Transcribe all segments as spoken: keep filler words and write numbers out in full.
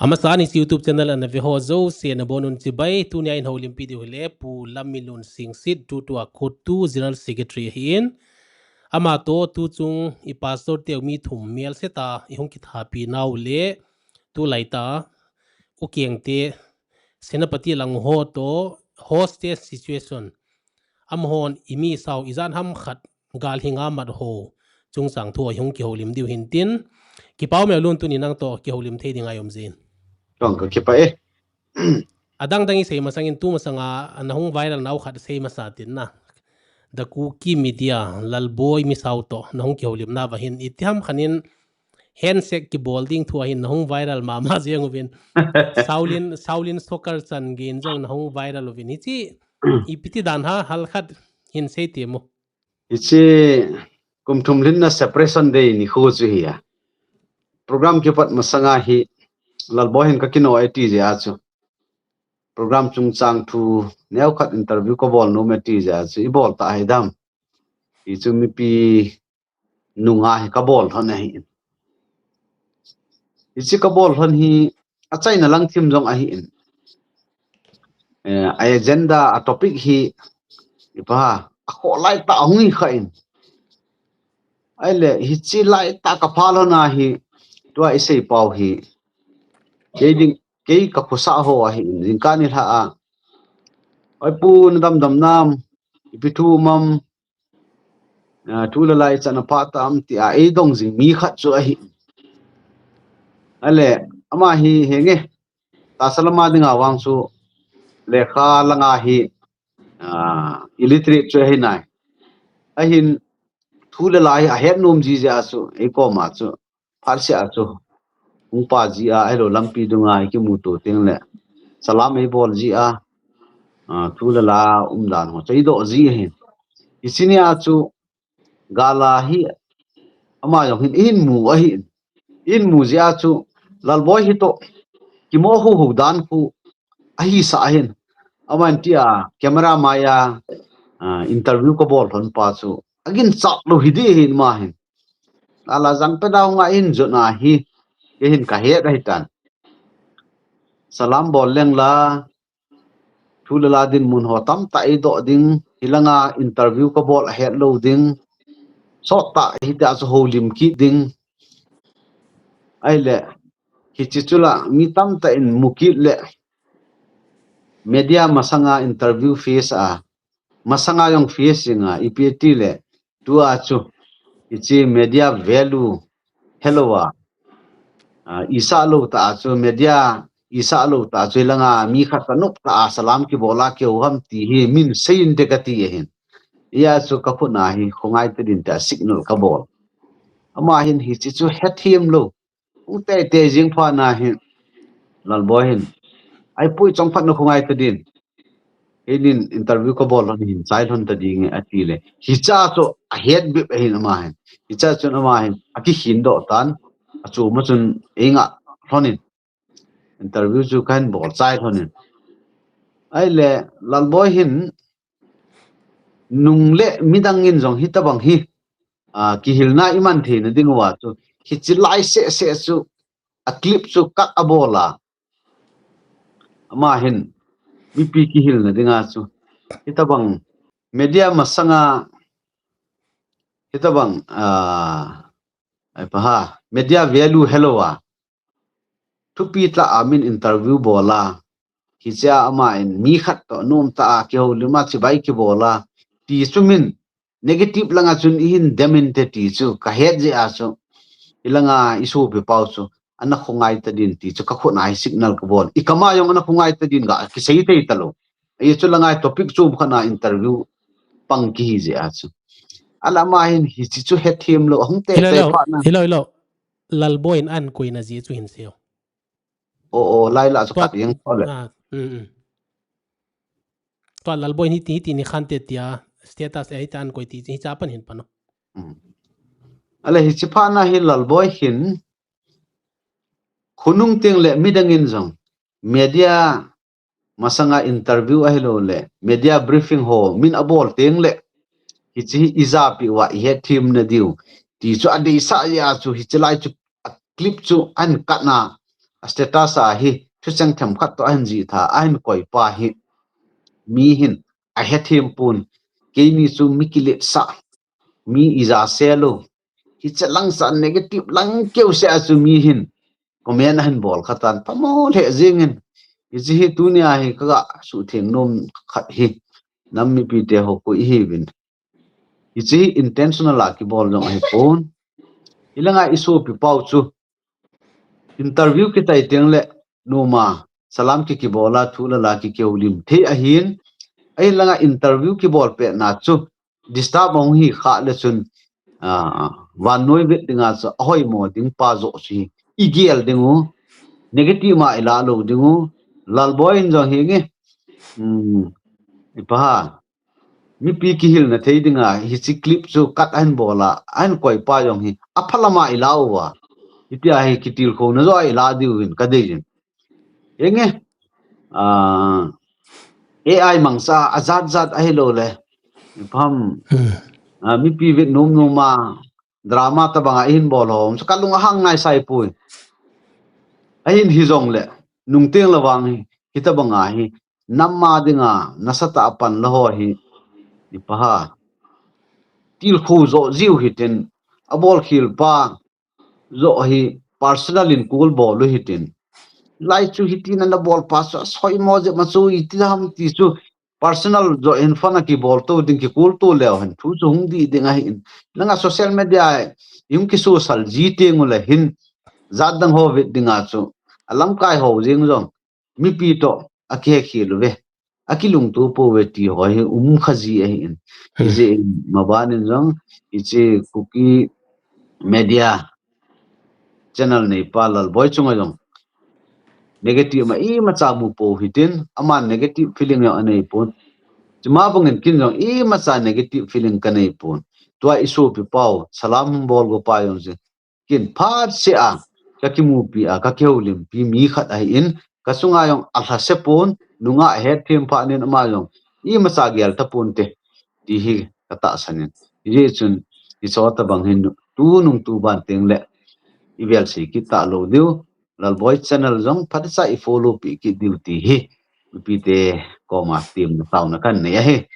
Amasan hiche YouTube channel ana ve ho jouse nabonun chibai, tunia in houlimpi diu hile Pu Lamminlun Singsit, tutua COTU General Secretary ahin. Ama toh tuchung i pastor teu mi thum melse ta i hung kithapi nau le, tulai ta, u kengte, Senapati lang ho toh, hostage situation. Amahon i mi sao i jan ham khat gal hinga mat ho chungchang thu a i hung kihoulim diu hintin, kipa um e Lun, tuni nang toh kihoulim thei dinga i um jin. Tong ka kipa e. Adang dang i sei masangin tu masanga na hung viral nau khat sei masa tin na. The Kuki Media, Lalboi Misao toh na hung kihoulim nauva hin, iti ham khanin handshake kibol ding thu a hin na hung viral mama jeng uvin. Shaolin, Shaolin Soccer chan gei in jong na hung viral uvin. Hiche, ipi ti dan ham, hal khat hin sei temo. Hiche kum thum lhinna Separation Day nikho chu hi a. Program kipat masanga hi Lalboi hin ka kino e ti jeh a chu, program chungchang thu neo khat interview ka bol nom e ti jeh a chu, i bol ta hi dam. Hichu mipi nunga hi ka bol lhon ahi in. Hiche ka bol lhon hi achaina lang thim jong ahi in. Eh, a agenda, a topic hi, ipi ham, akhoh lai tah hung hi kha in. Ahile, hiche lai tah ka pha lhon a hi, tua i sei pau hi, kei ding, kei ka khosah ho ahi in, jingkah nilhah a, "Oi pu, na damdam nam, ipi thu um am, ah, thu le la i chan a pha tam?" tia ei dong jing mi khat chu ahi. Ahile, ama hi henge, tahsa lama dinga vang chu, lekha langa hi, ah, illiterate chu ahi nai. Ahin, thu le la hi ahet nom ji jeh a chu, ei koma chu, phatseh a chu, hung pa ji a, ahilou lampi dunga i kimuto teng le, salam ei bol ji a, ah, thu le la umdan ho chu ei doh ji ahin. Hiche nia chu, gal a hi, ama jong hin, i hin mu ahi in. I hin mu jeh a chu, Lalboi hi toh, kimo hou hou dan khu, ahi sa ahin. Aman tia, camera mai a, ah, interview ka bol lhon pa chu, aginchat lou hi ding ahin ama hin. Lala jang pe dau nga in jot na hi, kei hin ka het ahi tan. Salam bol leng la, thu le la dinmun ho tamtah ei doh ding, hilanga interview ka bol ahet lou ding, sot tah hitia chu houlim kit ding. Ahile, hiche chu la, mi tamtah in mu kit le, media masanga interview face a, masanga jong face jing a, ipi ti le, tua chu, hiche media value helou a, ah, i sah lou tah a chu, media i sah lou tah a chu, hilanga mi khat ka nop tah a salam kibol a keu ham ti hi min sei inte ka ti ahin. Hia chu ka khut a hi khongai tadin tia signal ka bol. Ama hin hiche chu hethem lou. Hung teitei jing phat na hin, Lalboi hin, "Ai pu, chomkhat na khongai tadin. Hei nin interview ka bol lhon hin chai lhon tading e," ati le. Hicha chu ahet bep ahin ama hin. Hicha chun ama hin akikhin doh tan. Achu ma chun ei ngah lhon in, interview chu ka hin bol chai lhon in. Ahile, Lalboi hin, nung le midang in jong hitabang hi, ah, kihilna i man theina ding uva chu, hiche lai seh seh chu, a clip chu cut a bol a, ama hin, mipi kihilna dinga chu, hitabang media masanga, hitabang, ah, ai pa ha, media value helou a, thupi tah a min interview bol a, hichea ama in mi khat toh nom tah a kihoulim a chibai kibol a, ti chu min negative langa chun i hin dem inte ti chu ka het jeh a chu, hilanga i sopi pau chu, ana khongai tadin ti chu ka khut a hi signal ka bol. I kam a jong ana khongai tadin ga kisei thei talou. Hichu langa topic chom khat a interview pang kihi jeh a chu. Ahile ama hin hiche chu hethem lou, ahung teitei phat na. Hilou, hilou. Lalboi in ahin koina jeh chu hin sei o. O, o, lai la chu kat jeng pole. Ah, um, um. Tua Lalboi in hiti, hiti ni khan te tia, status e hiti ahin koi ti, hicha pan hin pan o. Um. Ahile hiche phat na hi Lalboi hin, khonung teng le midang in jong, media masanga interview ahilou le, media briefing ho min abol teng le, hiche hi i japi uva i hethem na diu, ti chu adeisah jeh a chu, hiche lai chu, a clip chu ahin cut na, a status a hi thucheng themkhat toh ahin jih tha, ahin koi pa hi mi hin ahethem pon, keini chu mi kiletsah, mi ija se lou, hiche lang sa negative lang keu se a chu mi hin comment ahin bol kha tan, phamo lheh jeng in. Hiche hi tunia hi kaga suhtheng nom khat hi, nam mipite ho koi ihiuvin. Hiche hi intentional a kibol jong ahipon. Hilanga isopi pau chu interview kitai teng le noma salam ki kibol a, thu la la ki kihoulim thei ahin. Ahilanga interview kibol pet na chu disturb ahung hi kha le chun, ah, vannoi vet dinga chu ahoimo ding pa joh chu hi igel ding u, negative ma ila lou ding u. Lalboi in jong hi nge, um, ipa ha, mipi kihilna thei dinga hiche clip chu cut ahin bol a, ahin koi pa jong hi aphalama ila uva, hitia hi kitilkhouna joh a ila diuvin kadei jin. Enge, ah, A I mangcha ajat jat ahilou le, ipham, ah, mipi vet nom nom a drama tabanga ihin bol ho chu kalung ahang ngai sai poi. Ahin hijong le, nungteng le vang hi, hitabanga hi nam a dinga nasatah a pan la ho hi, ipa ha, tilkhou joh jiu hitin, abol khel pa joh hi personal in call bol u hitin, lai chu hitin ana bol pa chu asoimo jep ma chu iti ham ti chu personal joh hin phone a kibol to ding, ki call to leu hen thu chu hung dih ding ahin. Nanga social media a ihung kisosal ji teng u le hin jat dang ho vet dinga chu alamkai ho jeng jong mipi toh akihekhel uve, akilungto pouve ti ho hi um kha ji ahin. Hijeh in maban in jong hiche Kuki Media channel neipa Lalboi chunga jong negative ma imacha mu pou hitin, aman negative feeling jong anei pon. Chuma bangin kin jong imacha negative feeling kanei pon. Tua isopi pau, salam hung bol go pa jong chu kin phat se a kakimupi a, kakihoulimpi mi khat ahin, kachunga jong alhase pon, nunga ahetthem phat nin ama jong imacha gel taponte ti hi katahsan in. Hijeh chun hiche tabang hin tunung tuban teng le ivel sei kit talou diu, Lalboi channel jong phatcha i follow pi kit diu ti hi mipite koma temna taona kanei ahi.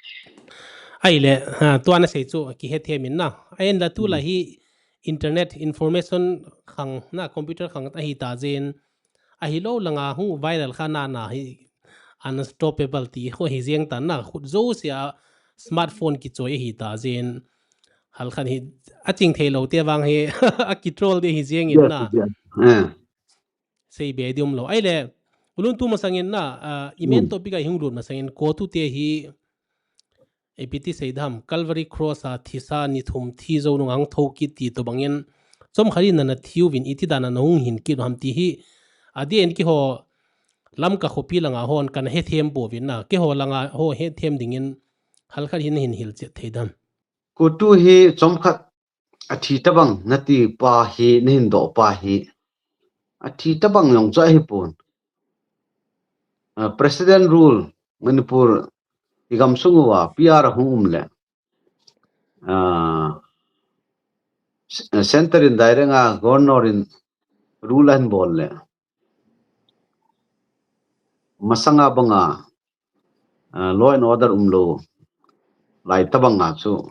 Ahile, ha, tua nasei chu kihetthem in na. Ahinla tulai hi internet information khang na, computer khang ahita jeh in, ahilou langa hung viral kha nana hi unstoppable ti ho hi jeng tan na, khut jouse a smartphone kichoi ahita jeh in, halkhat hi aching theilou te vang hi akitroll ding hi jeng in na. Seibe ding umlou. Ahile, ulun tu masangin na, ah, i main topic a ihung lut masangin COTU te hi, ipi ti sei dam, Calvary Cross a thisa ni thum thi jou nung ahung thou kit ti tobangin, chomkhat in nana thiuvin iti dan a nahung hin kit u ham ti hi, adeh in keiho Lamka khopi langa hon kana hethem pouvin na, keiho langa ho hethem dingin, halkhat hin nahin hilchet thei dam. COTU hi chomkhat athi tabang nati pa hi, nahin doh pa hi, athi tabang jong chu ahipon. Ah, President rule, Manipur i gamsung uva P R ahung um le, ah, Centre in direct a Governor in rule ahin bol le, masanga banga, ah, law and order umlou lai tabanga chu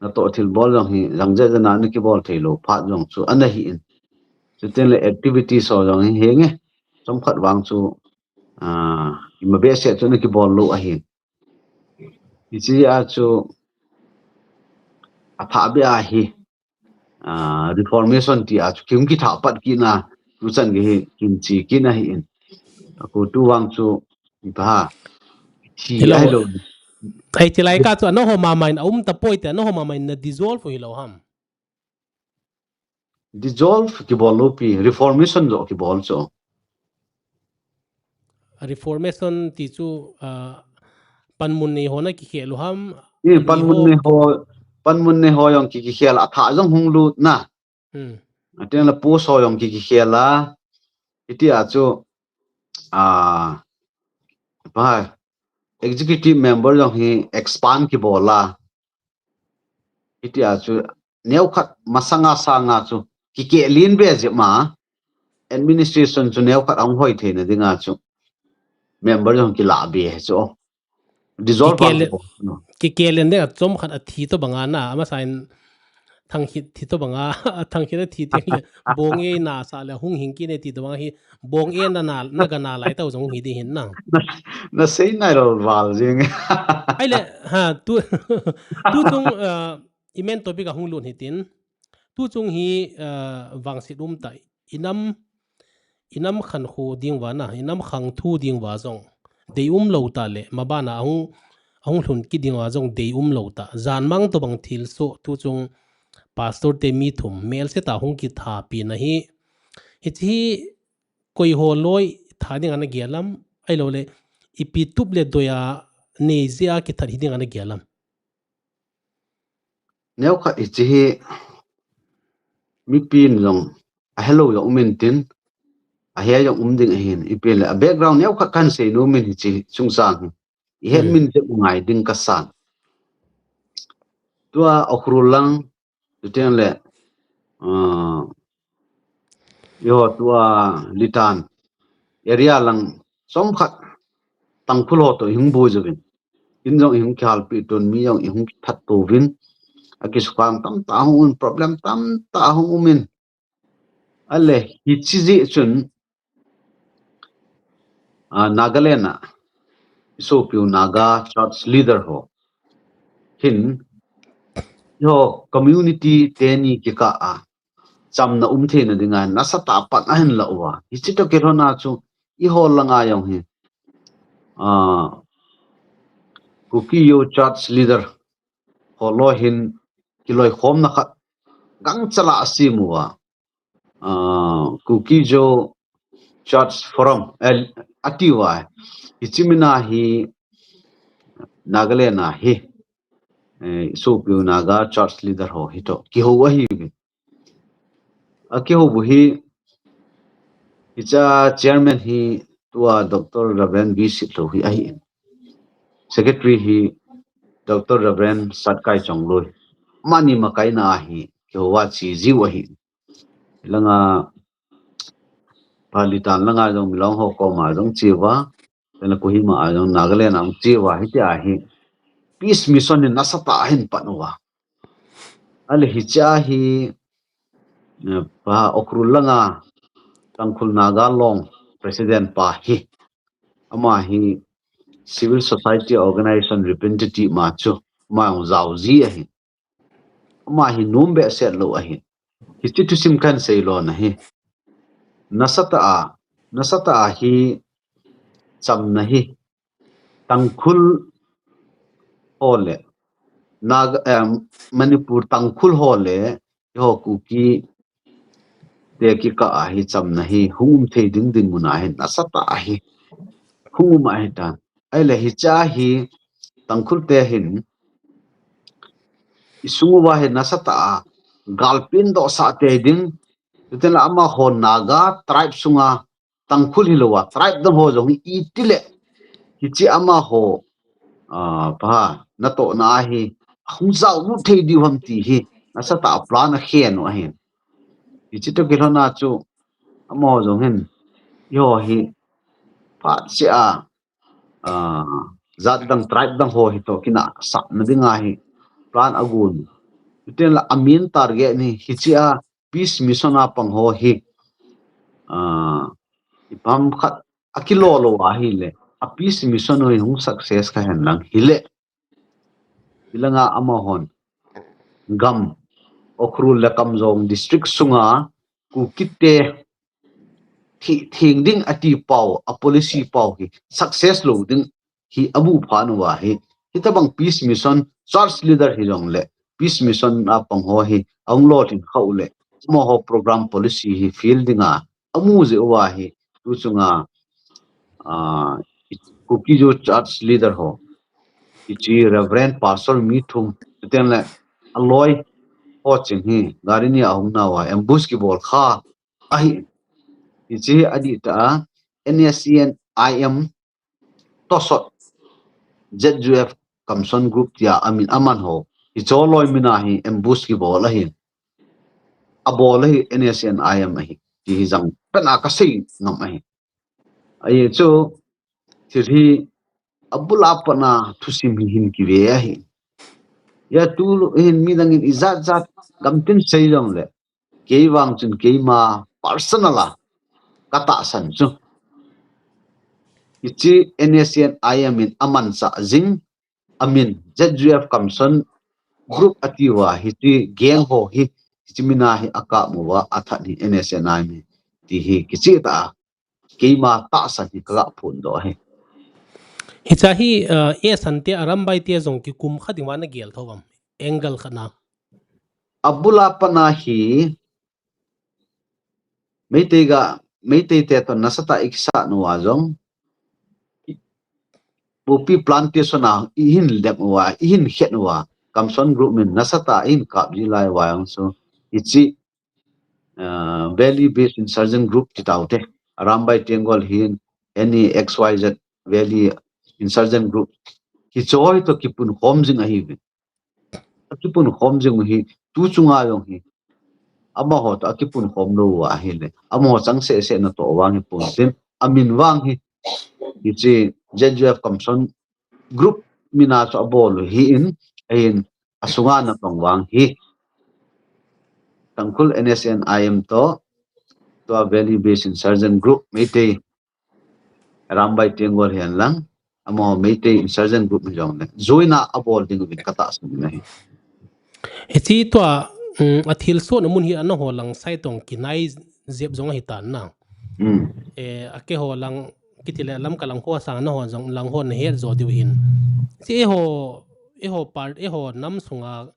natoh thilbol jong hi jangjet jana nakibol theilou phat jong chu ana hi in. Chuteng le activities ho jong hi henge, chomkhat vang chu, ah, ima behseh chu nakibol lou ahin. Hiche a chu athah beh a hi, ah, reformation ti a chu kihung kithah pat kit na, tuchan gei hi kin chi kit na hi in. A COTU vang chu, ipi ha, thi ahilou. Hiche lai kah chu nangho mama in aum tapoi te, nangho mama in na dissolve u hilou ham? Dissolve kibol lou pi, reformation joh kibol chu. Reformation ti chu, ah, panmun nei ho nakikhel u ham? Eh, panmun nei ho, panmun nei ho jong ki, kikhel a, athah jong hung lut na. Hmm. Ateng le post ho jong ki, kikhel a. Hitia chu, ah, pa, executive member jong hi expand kibol a. Hitia chu neokhat masanga sanga chu kikeh len be jep ma. administration chu neokhat ahung hoi theina dinga chu member jong kilah be chu. Dissolve kikelen, kikelen de a chomkhat athi to banga na, amasa in thang hit thi to banga, thang hit athi te le, bong e na sa le hung hing kine ti to banga hi, bong e na na, na ga na lai tau jong hi di hin na. Na, na sei nai lo val jing. Ai le, ha, tu, tu chung, uh, i main topic a hung lun hitin. Tu chung hi, uh, vangset um ta, i nam, i nam khankho ding va na, i nam khangthu ding va jong dei um lo ta le, mabana ahung, ahung lhun kit ding va jong dei um lo ta. Jan mang to bang thil so, tu chung pastor te mi thum, melse ta hung kitha pi na hi. Hichi hi koi ho loi tha ding ana gel am, ai lo le, ipi tup le doi a nei jia kithat hi ding ana gel am. Neokhat hichi hi mipin jong a hello jong um in tin, a he jong um ding ahin, ipi le, a background neokhat kan sei nu min hichi chungchang hi. I het min te u ngai ding ka san. Tua Ukhrul lang, tu teng le, uh, yo tua Litan area lang, chomkhat Tangkhul ho to i hung boi jovin. In jong i hung kihalpi tun, mi jong i hung that tuvin. A kisukhang tam ta hung un, problem tam ta hung um in. Ale, hichi jeh chun, ah, Nagaland a, i sopiu Naga church leader ho hin, yo community teni kikah a, chamna um theina dinga, nasatah a pan ahin la uva. Hichi to kilhona chu, i ho langa jong hi, ah, Kuki Zo church leader ho loi hin kiloikhomna khat gangchal a asem uva. Ah, Kuki Zo Church Forum, eh, ati uva. Hichi mina hi Nagaland a hi, eh, sopiu Naga church leader ho hi to kihou ahi. A kihou bu hi, hicha chairman hi tua Doctor Reverend V Sitlhou hi ahi. Secretary hi Doctor Reverend Satkai Chongloi. Amani makaina a hi kihou a chi jiu ahi. Langa Palitan langa jong Milong ho koma jong chi uva. Tena Kohima a jong Nagaland a jong chi uva, hitia hi peace mission in nasatah a ahin pan uva. Ale hicha hi, eh, pa Ukhrul langa Tangkhul Naga Long president pa hi. Ama hi civil society organization representative ma chu, ama jong jao ji ahi. Ama hi nom behseh lou ahi. Hichi thusim kan sei lona hi. Nasatah a, nasatah a hi chamna hi Tangkhul ho le, Naga, em, Manipur Tangkhul ho le, ho Kuki te kikah a hi chamna hi hung um thei ding dinmun a hin nasatah a hi hung um ahi tan. Ahile hicha hi Tangkhul te hin i sung uva hi nasatah a galpin dohsah tei ding. Chuteng le amaho Naga tribe sunga Tangkhul hilouva tribe dang ho jong hi itile hichi amaho, ah, pa natohna a hi hung jao lut thei diu ham ti hi nasatah a plan akhen u ahin. Hichi to kilhona chu amaho jong hin, yo hi, phat sia, ah, jat dang, tribe dang ho hi to kinahsahna dinga hi plan agon. Chuteng le a main target hi, hichia peace mission a pang ho hi, ah, ipam khat akilo lou ahile, a peace mission ho hi hung success kha hen lang hile. Hilanga amahon gam, Ukhrul le Kamjong district sunga Kuki te thi-, theng ding ati pau, a policy pau hi success lou ding hi amu phat uva hi. Hitabang peace mission, church leader hi jongle, peace mission a pang ho hi, ahung lolhin khau le, amaho program policy hi fail dinga amu jeh uva hi, tu chunga, ah, Kuki Zo church leader ho, hichi Reverend Pastor mi thum, chuteng le aloi ho ching hi, gari ni ahung nauva, ambush kibol kha ahi. Hichi hi adih tah a, N S C N I M tosot, Z U F Kamson Group tia amin aman ho, hicho loi mina hi ambush kibol ahi. Abol ahi N S C N I M ahi. ti hi jang pen a kasei ngam ahi. Ahi chu, thil hi abul a pat na thusim hi hin kive ahi. Hia tu hin midang in ijat jat gamtin sei jongle, kei vang chun keima personal a katahsan chu, hiche N S C N I M in amanchah jing, amin Z U F Kamson group ati uva, hiche gang ho hi, hiche mina hi akap uva, athat hi N S C N I M ti hi kicheh tah a keima tahsan hi kaga phondoh ahi. Hiche hi, uh, Esan te Arambai te jong kikum kha ding uva nagel tho uvam, angle khat na? Abul a pat na hi Meitei ga, Meitei te toh nasatah a ikisah nauva jong, poppy plantation a ihin lep uva, ihin khet uva, Kamson group min nasatah a ihin kap ji lai uva jong chu, hiche, uh, Valley Based Insurgent Group ti tau te, Arambai Tenggol hin, any X Y Z Valley Insurgent Group, hiche ho hi toh kipunkhom jing ahiuve. Akipunkhom jing u hi, tu chunga jong hi, amaho toh akipunkhom lou uva ahile, amaho chang seh seh natoh vang hi pon tin, amin vang hi, hiche Z U F Kamson group mina chu abol u hi in, ahin asunga natong vang hi, Tangkhul N S C N I M toh, tua Valley Based Insurgent Group, Meitei, Arambai Tenggol hihen lang, amaho Meitei Insurgent Group hi jongle, join a abol ding uvin katahsan ahi. Hiche tua, um, athilsohna mun hi anaho lang side toh kinai jep jong ahitan na. Mm. Eh, akeiho lang, kiti le Lamka lang ho sang naho jong lang ho nahet jo diu hin. Hiche eiho, eiho part, eiho nam sunga,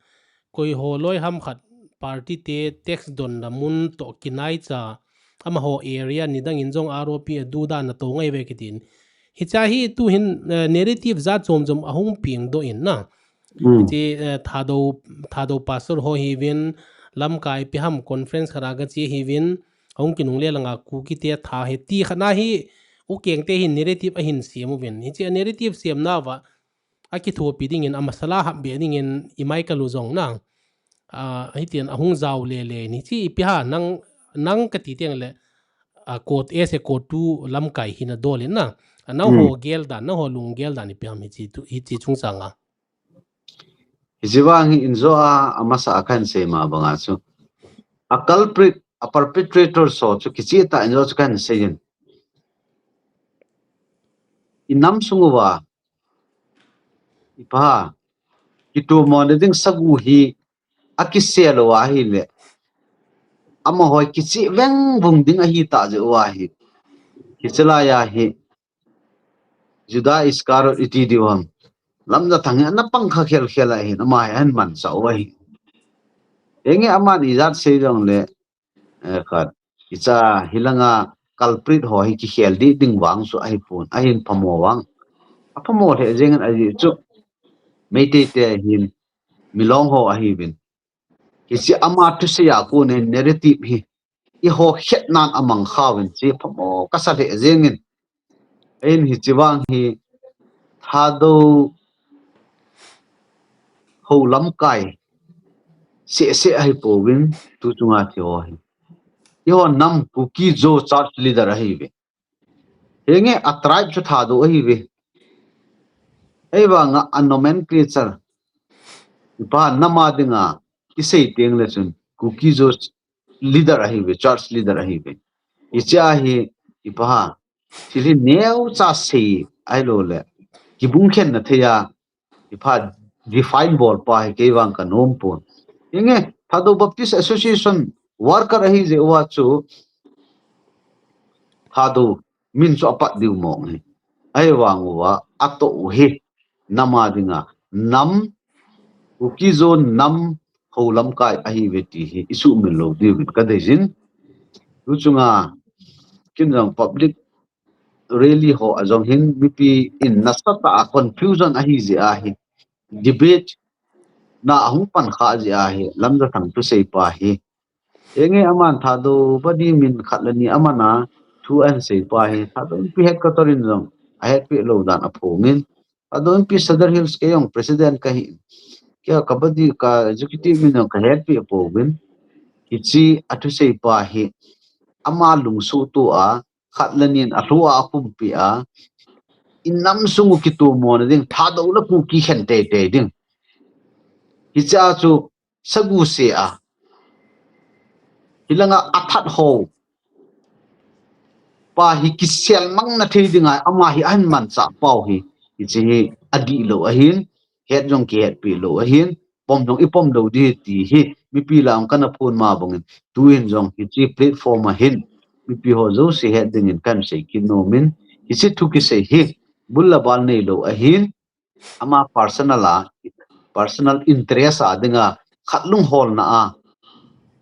koi ho loi ham khat party te tax donna mun toh kinaicha, amaho area nidang in jong R O P a duda nato ngai uve kitin. Hiche hi tu hin, eh, narrative jat chom chom ahung pengdoh in na. Mm. Hiche, eh, Thadou, Thadou pastor ho hiuvin, lamkai ipi ham conference khat a gache hiuvin, ahung kinungle langa Kuki te tha hi ti khat na hi, U Keng te hin narrative ahin sem uvin. Hiche narrative semna uva, akithopi dingin, amasala hapbe dingin, imai kalu jong na. Ah, hitin ahung jao lele in, hiche ipi ham nang, nang kati teng le, ah, kot, as a kot tu lamkai hi nadol in na. Ah, nangho, hmm, gel dan, nangho lunggel dan ipi ham hiche tu, hiche chungchang a. Hiche vang hi injo a, amasa a kahin sei ma banga chu, a culprit, a perpetrator so chu kicheh tah injo chu kahin sei in. Inam sung uva, ipa, kitu mo na ding sagu hi, akisel uva ahile, amaho kicheh veng vung ding ahitah jeh uva hi, hiche lai a hi, Judas Iscariot iti diu ham, Lamjathang hi ana pang kha khel khel ahin, ama hi ahin manchah u ahi. Enge aman ijat sei jongle, eh, khat, hiche hilanga culprit ho hi kikhel ding ding vang chu ahipon, ahin phamo vang. Aphamo lheh jeng in ajeh chu, Meitei te hin, Milong ho ahiuvin. Hiche ama thusei a kon in narrative hi, eiho khetnan amang kha uvin, hiche phamo kasa lheh jeng in. Ahin hiche vang hi, Thadou ho lamkai seh seh ahipouvin, tu chunga thi ho hi, eiho nam Kuki-Zo church leader ahiuve. Henge a tribe chu Thadou ahiuve. Ahivanga a nomenclature, ipa, nam a dinga isei teng le chun Kuki-Zo leader ahiuve, church leader ahiuve. Hiche a hi, ipa, thil hi neocha sei ahilou le, kibung khenna thei a, ipa, define bol pa hi kei vang kanom pon. Henge, Thadou Baptist Association worker ahi jeh uva chu, Thadou min chu apat diu mong hi. Ahivang uva, atoh u hi, nam a dinga, nam, Kuki-Zo nam ho lamkai ahiuve ti hi isuhmil lou diuvin kadei jin. Tu chunga, kin jong public rally ho a jong hin, mipi in nasatah a confusion ahi jeh a hi, debate na ahung pan kha jeh a hi, Lamjathang thusei pa hi, enge aman Thadou body min khat le ni aman a, thu ahin sei pa hi, Thadou Inpi headquarter in jong ahetpeh lou dan aphongin, Thadou Inpi Sadar Hills kei jong president kahi, kei ka body ka executive min jong kahetpeh pouvin, hiche a thusei pa hi, ama lungsuh tua, khat le ni in alhu a akumpi a, inam sung u kitomona ding, Thadou le Kuki khen teitei ding. Hichea chu saguse a, hilanga athat ho pa hi kiselmang na thei dinga ama hi ahin manchah pau hi, hiche hi adihlou ahin, het jong kihetpi lou ahin, pom jong ipom lou ding ti hi mipi lah a kana phon ma bangin, tuin jong hiche platform a hin mipi ho jouse het dingin kahin sei kit nomin, hiche thu kisei hi bul le bal neilou ahin, ama personal a, personal interest a dinga khat lungholna a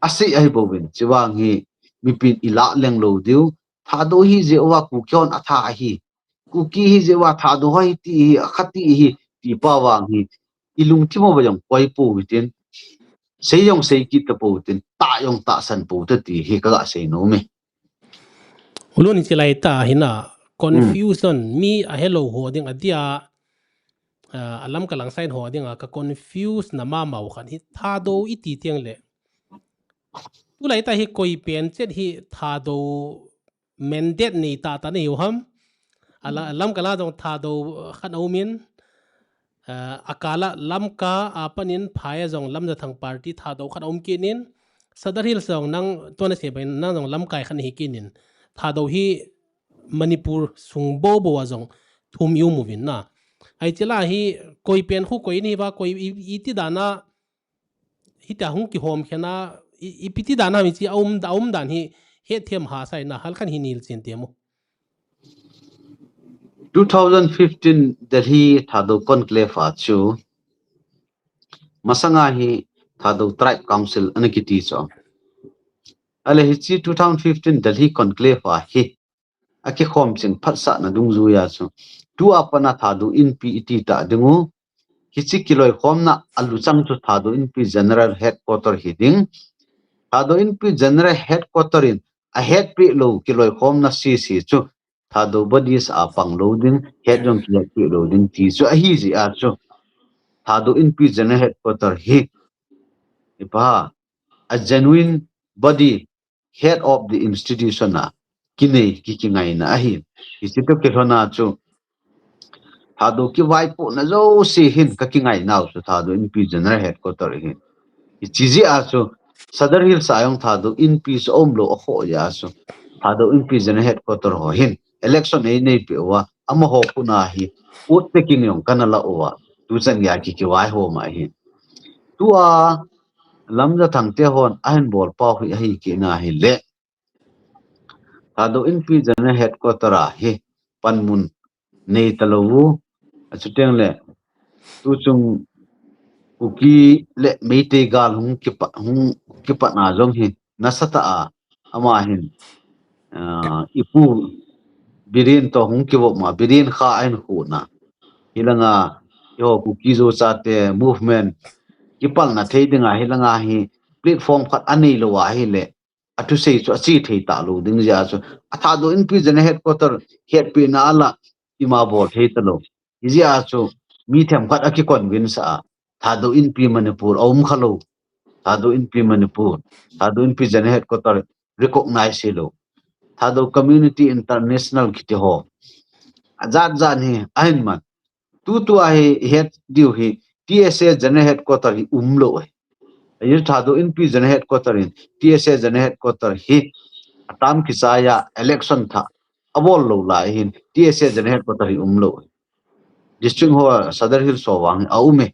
asei ahi bouvin, chuvang hi mipin ilah leng lou diu, Thadou hi jeh uva Kuki hon atha ahi, Kuki hi jeh uva Thadou hi ti hi, akhati hi, ti pa vang hi ilungthim uva jong koi pou hitin, sei jong sei kit tapou tin, tah jong tahsan pou ta ti hi kaga sei nom e. Ulun, hiche lai tah hin a confusion, mi ahelou ho ding adia, ah, alamkai lang side ho dinga ka confuse na mama u khat hi, Thadou iti teng le, tulai tah hi koi pen chet hi Thadou mandate nei tahtah nei u ham? Ala, lamkai a jong Thadou khat aumin, ah, akal a Lamka a panin phai a jong Lamjathang party Thadou khat aum kit in, Sadar Hills jong nang tuna sei bangin nang jong lamkai khat nahi kit in, Thadou hi Manipur sung boubou a jong thum ium uvin na. Hiche lah a hi koi pen khu koi in hiva, koi i, iti dan a, hitia hung kihom khen a, i, ipi ti dan a hiche aum, aum dan hi hetthem hahsa in na, halkhat hin hilchen temo. Two thousand fifteen Delhi Thadou Conclave a chu, masanga hi Thadou Tribe Council ana kiti chu. Ahile hiche two thousand fifteen Delhi Conclave a hi akikhom ching phatsahna dungjuia chu, tua pat a Thadou Inpi iti tah ding u, hiche kiloikhomna aluchang chu Thadou Inpi General Headquarter hi ding. Thadou Inpi General Headquarter in ahetpeh lou kiloikhomna sese chu Thadou bodies a pang lou ding, het jong kihetpeh lou ding ti chu ahi jeh a chu, Thadou Inpi General Headquarter hi, ipi ham, a genuine body, head of the institution a kinei ki, kingaina ahi. Hiche toh kilhon a chu Thadou kivaipohna jouse hin ka kingainau chu Thadou Inpi General Headquarter hin. Hiche jeh a chu Sadar Hills a jong Thadou Inpi chu aumlou akhoh jeh a chu Thadou Inpi General Headquarter ho hin election einei peh uva, amaho khut a hi vote taking jong kana la uva, tuchan geiya ki, kivaihom ahi. Tua Lamjathang te hon ahin bol pau hi ahi kit na hile, Thadou Inpi General Headquarter a hi panmun nei talou u, achuteng le tuchung Kuki le Meitei gal hung kipat, hung kipat na jong hi nasatah a ama hin, ah, ipu Biren toh hung kivop ma, Biren kha ahin khu na. Hilanga eiho Kuki Zo chate movement kipalna thei dinga hilanga hi platform khat anei lou ahile, athusei chu ache thei talou ding jeh a chu, a Thadou Inpi General Headquarter hetpehna a la ima bol thei talou. Hijeh a chu mi themkhat aki convince a, Thadou Inpi Manipur aum khalou, Thadou Inpi Manipur, Thadou Inpi General Headquarter recognize hilou, Thadou Community International kiti ho, ajat jat hi ahin man. Tutua hi het diu hi T S A General Headquarter hi umlou ahi. Ahi Thadou Inpi General Headquarter in T S A General Headquarter hi atam kichai a election thah abol lou lai hin T S A General Headquarter hi umlou ahi. District ho, Sadar Hills ho vang hi aum e.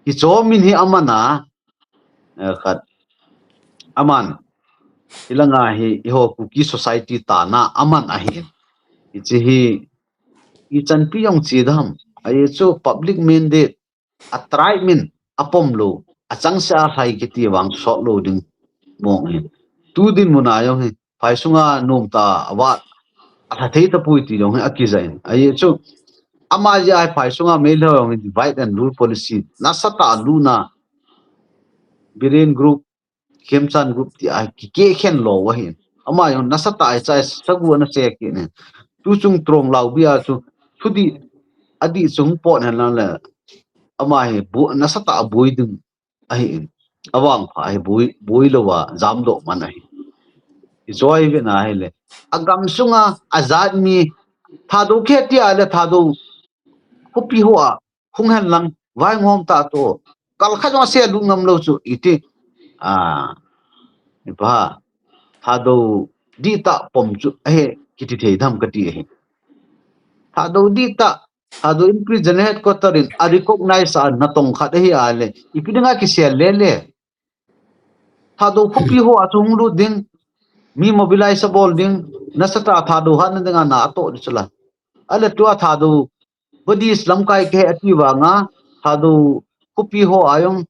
Hiche min hi aman a, eh, khat, aman, hilanga hi eiho Kuki society tana aman ahi. Hiche hi ichanpi jong chi dam. Ahi chu public mandate, a tribe min apom lou, achangseh a lhai kiti vang sot lou ding mong hi. Tu dinmun a jong hi phai sunga nomtah a vat alha thei tapoi ti jong hi akijah in. Ahi chu ama jeh a phai sunga Meitei ho jong hi divide and rule policy nasatah a lutna, Biren group, Khemchand group ti a kikeh khen lou ahin. Ama jong nasatah a ichai sagu ana che kit in. Tuchung Tronglaobi a chu thudih adih chu hung pot hen lang le, ama hi bu, nasatah a boi ding ahin. Avangpha hi boi, boi lou a jamdoh man ahi. Hichu ivet na hile, agam sunga ajat mi, Thadou kiti a le Thadou khopi hoa hung hen lang, vaihom ta to. Kal khat jong asel lut ngam lou chu iti. A, ipi ham, Thadou dihtah pom chu ahi kiti thei dem kati ahi. Thadou dihtah, Thadou in regional headquarter in a recognize a natong khat ahi a le, ipi dinga kisel le le. Thadou khopi hoa chu hung lut ding, mi mobilize abol ding, nasatah a Thadou hatna dinga na atoh ding chu la. Ahile tua Thadou Buddhist lamkai kahi ati vanga, Thadou khopi hoa jong,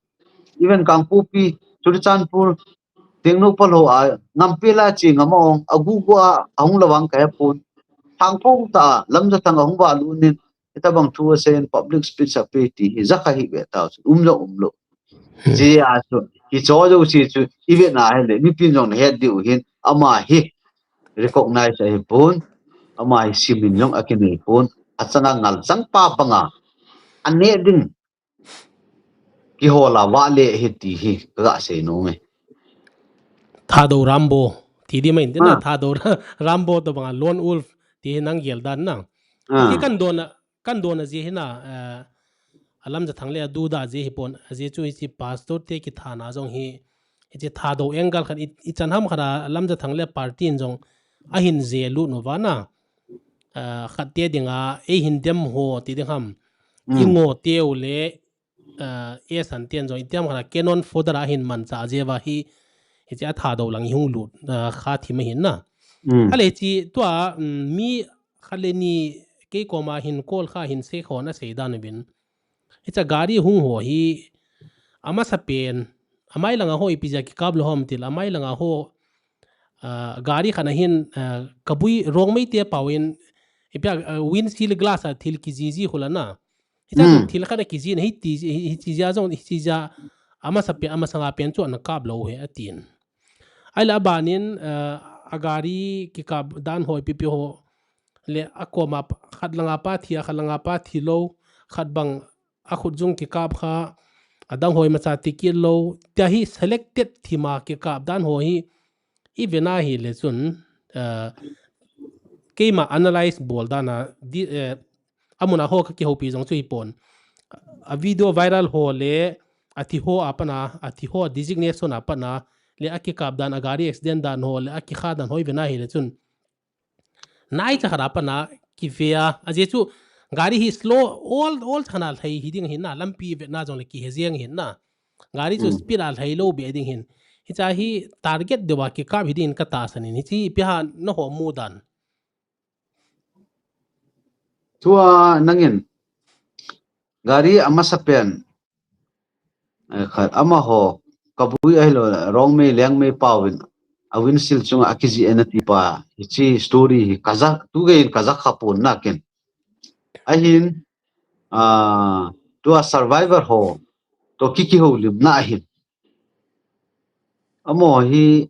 even Kangpokpi, Churachandpur, Tengnoupal hoa, Ngampi la chi ngam a ong, agugu a, ahung lou vang kahe pon. Thangphong tah a, Lamjathang ahung valut in, hitabang thu asei in public speech ape ti hi, jakha hi ve tau chu, um lou, um lou. Hiche a chu, hicho jouse chu, ivet na hile, mipin jong nahet diu hin, ama hi, recognize ahi pon, ama hi simin jong akinei pon, achanga ngal chang pa banga, aneh ding, kihol a vahle ahi ti hi, kaga sei nom e. Thadou Rambo, ti di mai, tina, Thadou Ra-, Rambo tobanga lone wolf, ti hi nang gel dan na. Ti kan dona, kan dona ji hi na, eh, a Lamjathang le adu da ji hi pon, aji chu hiche pastor te kithana jong hi, hiche Thadou angle khat i, ichan ham khat a Lamjathang le party in jong ahin je lut nu va na. Ah, khat te dinga, eihin dem ho ti ding ham. Ingo teu le, ah, esan ten jong, itiam khat a cannon fodder a ahin mancha je va hi, hiche a Thadou lang ihung lut, ah, kha thim ahin na. Ahile hiche tua, um, mi khat le ni kei koma hin call kha hin sei khon asei dan uvin. Hiche gari hung ho hi, amasapen, amai langa ho ipi jeh a kikap lou ham tile, amai langa ho, ah, gari khat a hin, ah, Kabui Rongmei te pao in, ipi a, ah, windshield glass a thil kijiji khu la na. Hiche jong thil khat a kijin, hiti, hi, hiche jeh a jong, hiche jeh a, amasapen, amasanga pen chu ana kap lou ahi, atin. Ahile aban in, ah, a gari kikap dan ho, ipi ipi ho, le akoma pa, khat langa pa thi a, khat langa pa thi lou, khat bang akhut jung kikap kha, adang ho imacha ti kit lou, tia hi selected thim a kikap dan ho hi, ive na hile chun, ah, keima analyze bol dan a, di, eh, amun a ho kakihoupi jong chu hi pon. A video viral ho le, athi ho a pat a, athi ho designation a pat a, le akikap dan a gari accident dan ho, le akikha dan ho ive na hile chun. Naicha khat a pat a kive a, ajeh chu gari hi slow, ol, ol chan a lhai hi ding ahin na, lampi vetna jong le kihe jeng ahin na. Gari chu speed a lhai lou be ding ahin. Hiche hi target deuva kikap hi ding in katahsan in, hiche ipi ham naho mu dan. Tua nangin, gari amasapen, eh, khat amaho, Kabui ahilou, Rongmei, Liangmei pao in, a windshield chunga akiji e nati pa, hiche story hi kaja, tu gei in kaja kha pon na ken. Ahin, ah, tua survivor ho toh ki, kihoulimna ahin. Amaho hi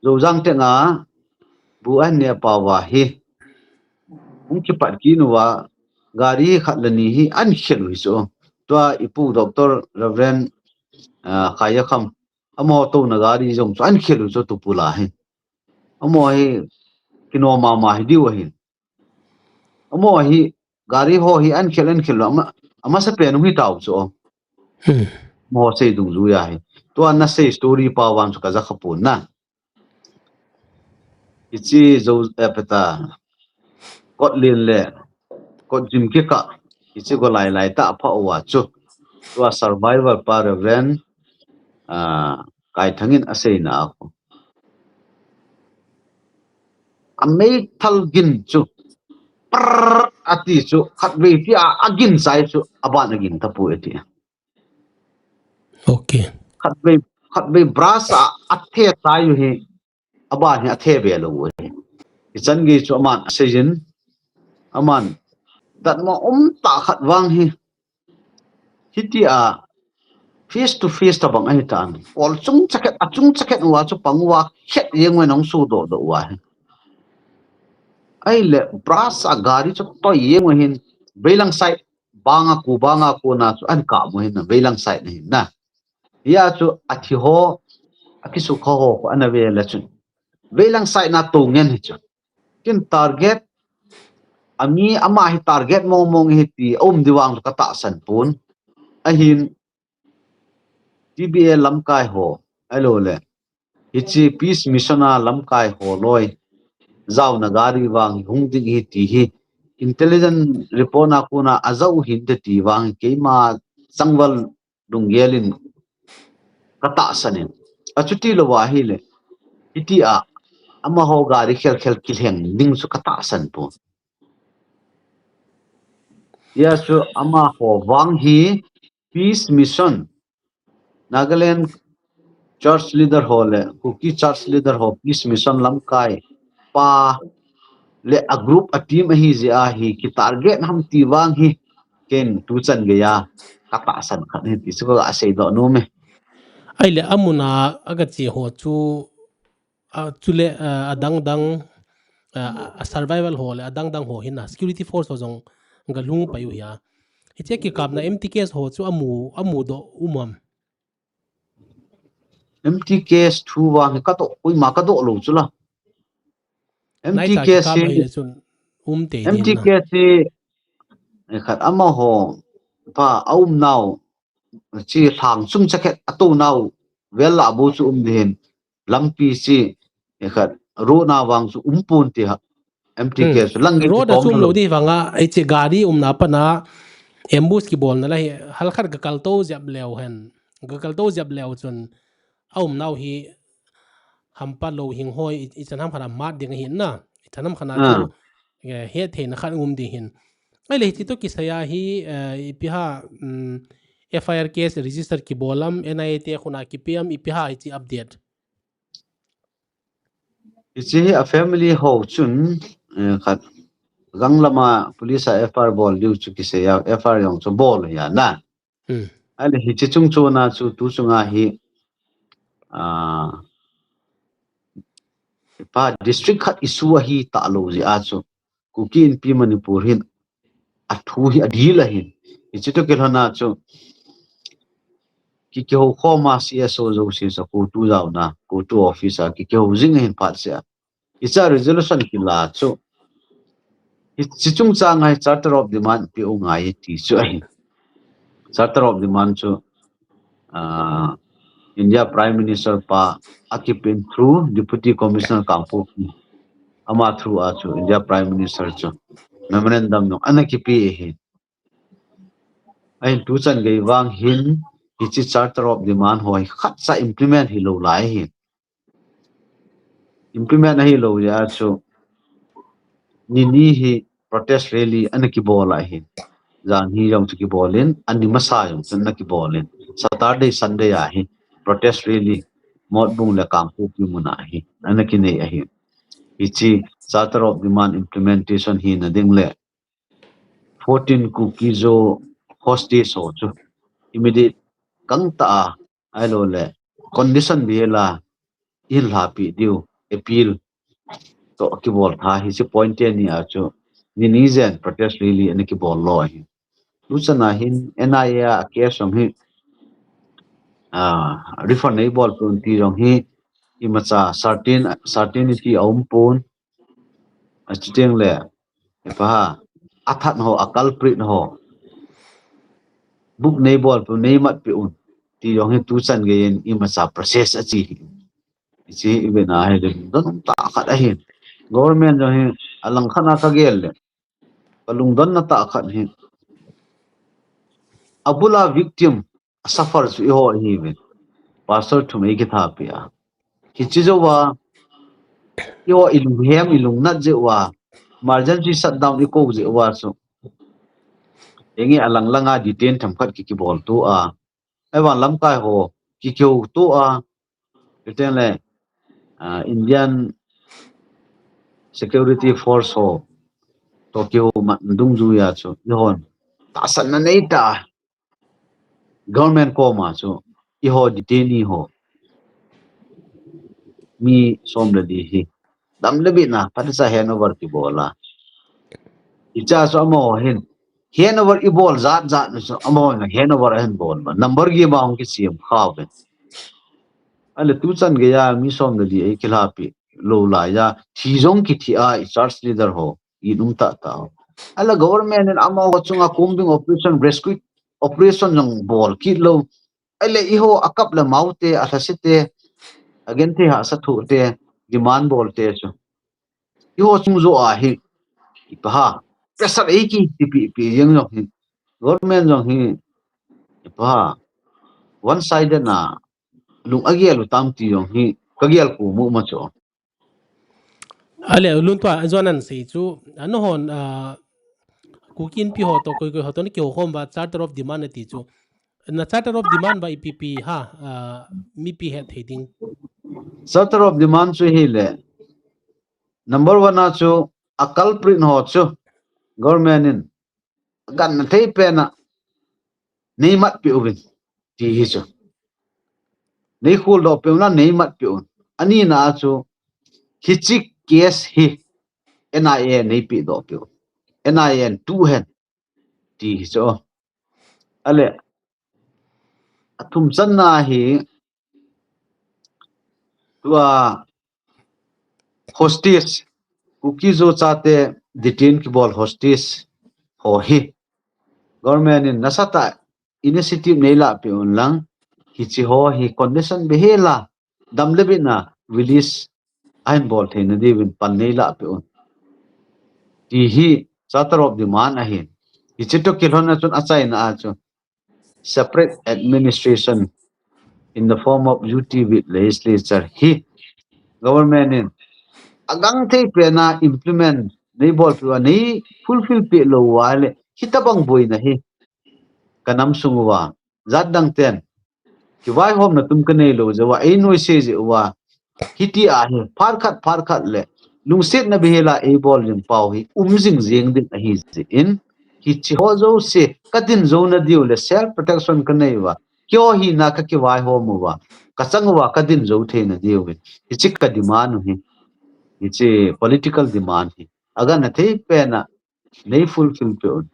Zouzang tenga bu ahin neh pau va hi hung kipat kit uva, gari khat le ni hi ahin khel u hi chu. Tua i pu Doctor Reverend, ah, Khaiyakham, amaho touna gari jong chu ahin khel u chu tupul a hi. Amaho hi kinom mama hi diu ahin. Amaho hi gari ho hi ahin khel, ahin khel u, ama, amasapen u hi tau chu. Hmm. Amaho sei dungjui a hi. Tua na sei story pau vang chu kaja kha pon na. Hiche Zo, eh, peta, Kotlen le Kotjim kikah, hiche go lai lai tah pha uva chu. Tua survivor pa Reverend, ah, Kaithang in aseina a khu. A meithal gin chu, prrr ati chu, khatvei tia agin chai chu, aban agin tapoi ati. Okay. Khatvei, khatvei brush a athe chai u hi, aban hi athe be lou u hi. Hichan gei chu aman asei jin, aman datmo um tah khat vang hi, hitia face to face tabang ahi tan. Kol chung chakhet, achung chakhet uva chu pang uva khet jeng uva nong su doh doh uva hi. Ahile brush a gari chu toi jeng uva hin, veilang side banga ku, banga ku na chu ahin kap u hin na, veilang side na hin na. Hia chu athi ho, akisukha ho khu ana ve le chun. veilang side na tou ngen hi chu. Kin target, ami ama hi target mong mong hi ti, um di vang ka tahsan pon. Ahin, T B A lamkai ho, alo le. Hichi peace mission a lamkai ho loi. Jaona gari vang hi hung ding hi ti hi. Intelligence report na kona ajao hin te ti vang hi keima changval lunggel in ka tahsan in. Achuti lou va hi le. Hiti a, amaho gari khel khel kilheng ding chu ka tahsan pon. Hia chu amaho vang hi peace mission. Nagaland church leader ho le, Kuki church leader ho peace mission lamkai pa le a group a team ahi jeh a hi ki target ham ti vang hi ken tuchan geiya ka tahsan khat hi ti chu ka seidoh nom e. Ahile amun a aga che ho chu, a, chule, a, adang dang, a, a survival ho le adang dang ho hin a security force ho jong ga lhung pai u hia. Hiche kikapna M T Ks ho chu amu, amu doh um am. M T Ks thu vang hi ka doh, koima ka doh lou chu la. Nai cha M T Ks kikap hi ahile chun um tei ding na. M T Ks hi, eh, khat amaho pa a um nau, chi lhang chung chakhet a tou nau vel la bu chu um ding hin. Lampi chi, eh, khat road na vang chu um pon ti ha. M T K Hmm. chu lang nge Road a kitom chum lo lo. Di vanga, hiche gari umna pana ambush kibolna la hi, halkhat ka kaltou jep leu hen. Ka kaltou jep leu chun, a umnau hi hampa lo hing hoi, i, i chan ham khat a mat ding ahin na. I chan ham khat a Ah. chu, eh, hetthei na khat um ding hin. Ahile hiche toh kisai a hi, eh, ipi ham, um, F I R case register kibol am, N I A te khut a kipe am, ipi ham hiche update. Hiche hi a family ho chun, eh, khat gang lama police a F I R bol diu chu kisei a, F I R jong chu bol ahi na. Hmm. Ahile hiche chung chuna chu tu chunga hi, ah, pa district khat issue ahi talou jeh a chu. Kuki Inpi Manipur hin a thu hi a dil ahin. Hiche toh kilhon a chu ki, kihou khom a C S O jouse sa CoTU jaona, CoTU office a ki, kihou jing ahin phat seh a. Hiche a resolution kila chu. Hiche chungchang a hi Charter of Demand pe u ngai ti chu ahin. Charter of Demand chu, ah, India Prime Minister pa a kipin through Deputy Commissioner Kangpokpi. Ama through a chu India Prime Minister chu memorandum jong ana kipe ahin. Ahin tu chan gei vang hin hiche Charter of Demand ho hi khatcha implement hilou lai ahin. Implement ahilou jeh a chu ni ni hi protest rally ana kibol ahin. Jan hi jong chu kibol in, ani masa jong chu ana kibol in. Saturday, Sunday a hi protest rally Motbung le Kangpokpi mun a hi ana kinei ahin. Hiche Charter of Demand implementation hina ding le fourteen Kuki-Zo hostage ho chu immediate gangtah a, ahilou le condition bih a la ihin lhapi diu appeal toh kibol tha hiche point teni a chu ni ni jen protest rally ana kibol lou ahi. Tu chan a hin N I A a case jong hi, ah, refer nei bol pon ti jong hi imacha certain, certainty a um pon. Achuteng le, ipi ham, athat ho, a culprit ho. Book nei bol peh, nei mat peh un. Ti jong hi tu chan gei in imacha process achi hi. Hiche hi ivet na hi lungdon tah khat ahin. Government jong hi alang khat a ka gel le. Ka lungdonna tah khat hi. Abul a victim, a suffer chu eiho ihiuvin. Pastor thum ei kithapi a. Hiche jouva, eiho ilunghem, ilungnat jeh uva, emergency shutdown ikou jeh uva chu. Enge alang langa detain themkhat ki, kibol to a. Ahivang lamkai ho, ki, kihou to a. Chuteng le, ah, Indian Security Force ho toh kihou man dungjuiya chu, eihon tahsanna nei tah a, government koma chu, eiho detainee ho mi som le li hi, dam le bit na, phatechan handover kibol a. Hiche chu amaho hin, handover ibol jat jat na chu, amaho hin handover ahin bol uva. Number game a hung kisem kha uve. Ahile tu chan geiya mi som le li ei kilhapi. lou laiya, thi jong kithi a, i church leader ho, i um tah tah. Ahile government in amaho chunga combing operation, rescue operation jong bol kit lou. Ahile eiho akap le mao te, alhase te, agenthei hahsa thoh te, demand bol te chu. Eiho chung joh a hi, ipi ham, pressure eiki tipi pi jeng jong hi, government jong hi, ipi ham, one sided na, lung agel u tam ti jong hi, kagel khu mu ma chu. Ahile, Lunthua, ajonan sei chu, anahon, ah, Kuki Inpi ho toh, koi koi ho toh, nakihou khom uva, Charter of Demand nati chu. Na Charter of Demand uva ipi ipi ham, ah, mipi het thei ding. Charter of Demand chu hile, number one a chu, a culprit ho chu, government in, gangthei pena, neimat peh uvin, ti hi chu. Neikholdoh peh un, neimat peh un. Anina a chu, hiche case hi, N I A neipehdoh peh un. N I A in tu hen, ti hi chu. Ahile, athum channa hi, tua hostage, Kuki Zo chate detain kibol hostage ho hi, government in nasatah initiative neilah peh un lang, hiche ho hi condition beihela, dam le bit na release ahin bol theina diuvin pan neilah peh un, ti hi Charter of Demand ahin. Hiche toh kilhonna chun achaina a chu, separate administration in the form of U T with legislature hi government in agangthei pena implement neibolpeh uva, neifulfill peh lou uva le, hitabang boina hi kanam sung uva, jat dang ten kivaihomna tum kanei lou jeh uva, einoise jeh uva, hiti ahi, phat khat, phat khat le, lungsetna beihela eibol jing pau hi, um jing jeng ding ahi jeh in, hiche ho jouse, kadin jouna diu le, self protection kanei uva, keiho hina kakivaihom uva, kachang uva, kadin jou theina diuvin, hiche ka demand u hi, hiche political demand hi, agangthei pena, neifulfill peh un,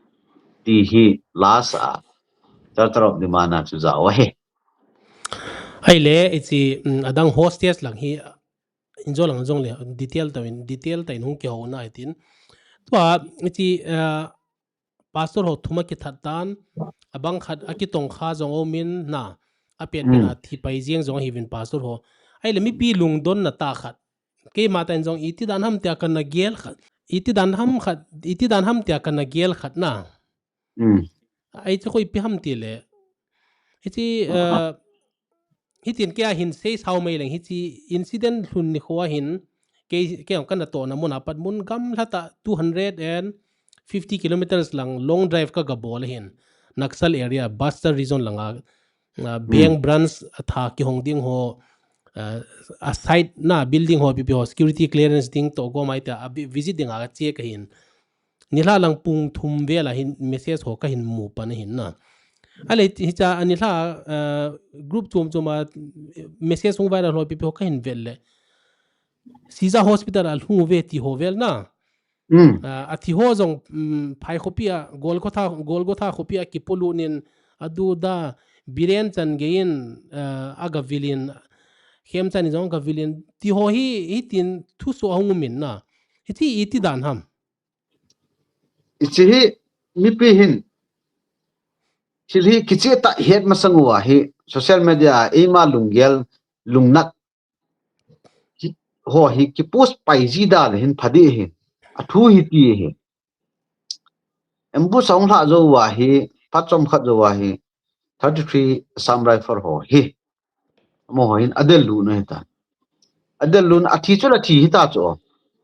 ti hi last a, Charter of Demand a chu jao ahi. Ahile, hiche, um, adang hostage lang hi, injo lang jong le, detail tah in, detail tah in hung kihouna hitin. Tua, hiche, uh, pastor ho thum akithat tan, abang khat akitongkha jong umin na, apet pet a thi pai jeng jong ahiuvin pastor ho. Ahile, mipi lungdonna tah khat. Keima tah in jong iti dan ham tia kana gel khat. Iti dan ham khat, iti dan ham tia kana gel khat na. Ahi chu koi ipi ham tile. Hiche, uh, hitin kei a hin sei sao mai leng hiche incident lhun nikho a hin kei, kei jong kana tohna mun a pat mun gamla tah two hundred and fifty kilometers lang long drive kaga bol ahin. Naxal area, Bastar region langa, uh, bank branch atha kihong ding ho, uh, a site na building ho ipi ipi ho security clearance ding toh gom ahi tia, a vi-, visit dinga kache kahin. Nilhah lang pung thum vel a hin message ho kahin mu pan ahin na. Ahile hiche a nilhah, uh, group chom chom a message hung viral ho ipi ipi ho kahin vet le. Sija Hospital a lhung uve ti ho vel na. Ah, athi ho jong, um, phai khopi a, Golgotha, Golgotha khopi a kipolut in, adu da, Biren chan gei in, ah, agavil in, Khemchand in jong agavil in, ti ho hi, hitin thusoh ahung umin na. Hiche iti dan ham. Hiche hi, mipi hin, thil hi kicheh tah het masang uva hi, social media, eima lunggel, lungnat, hi, ho hi kipost pai ji da le hin pha ding ahi. Athu hi ti ahi. Ambush ahung lhah jou uva hi, phat chomkhat jou uva hi, thirty-three Assam Rifle ho hi. Amaho hin adel lut u ahitai. Adel lut u athi chu la thi hita chu.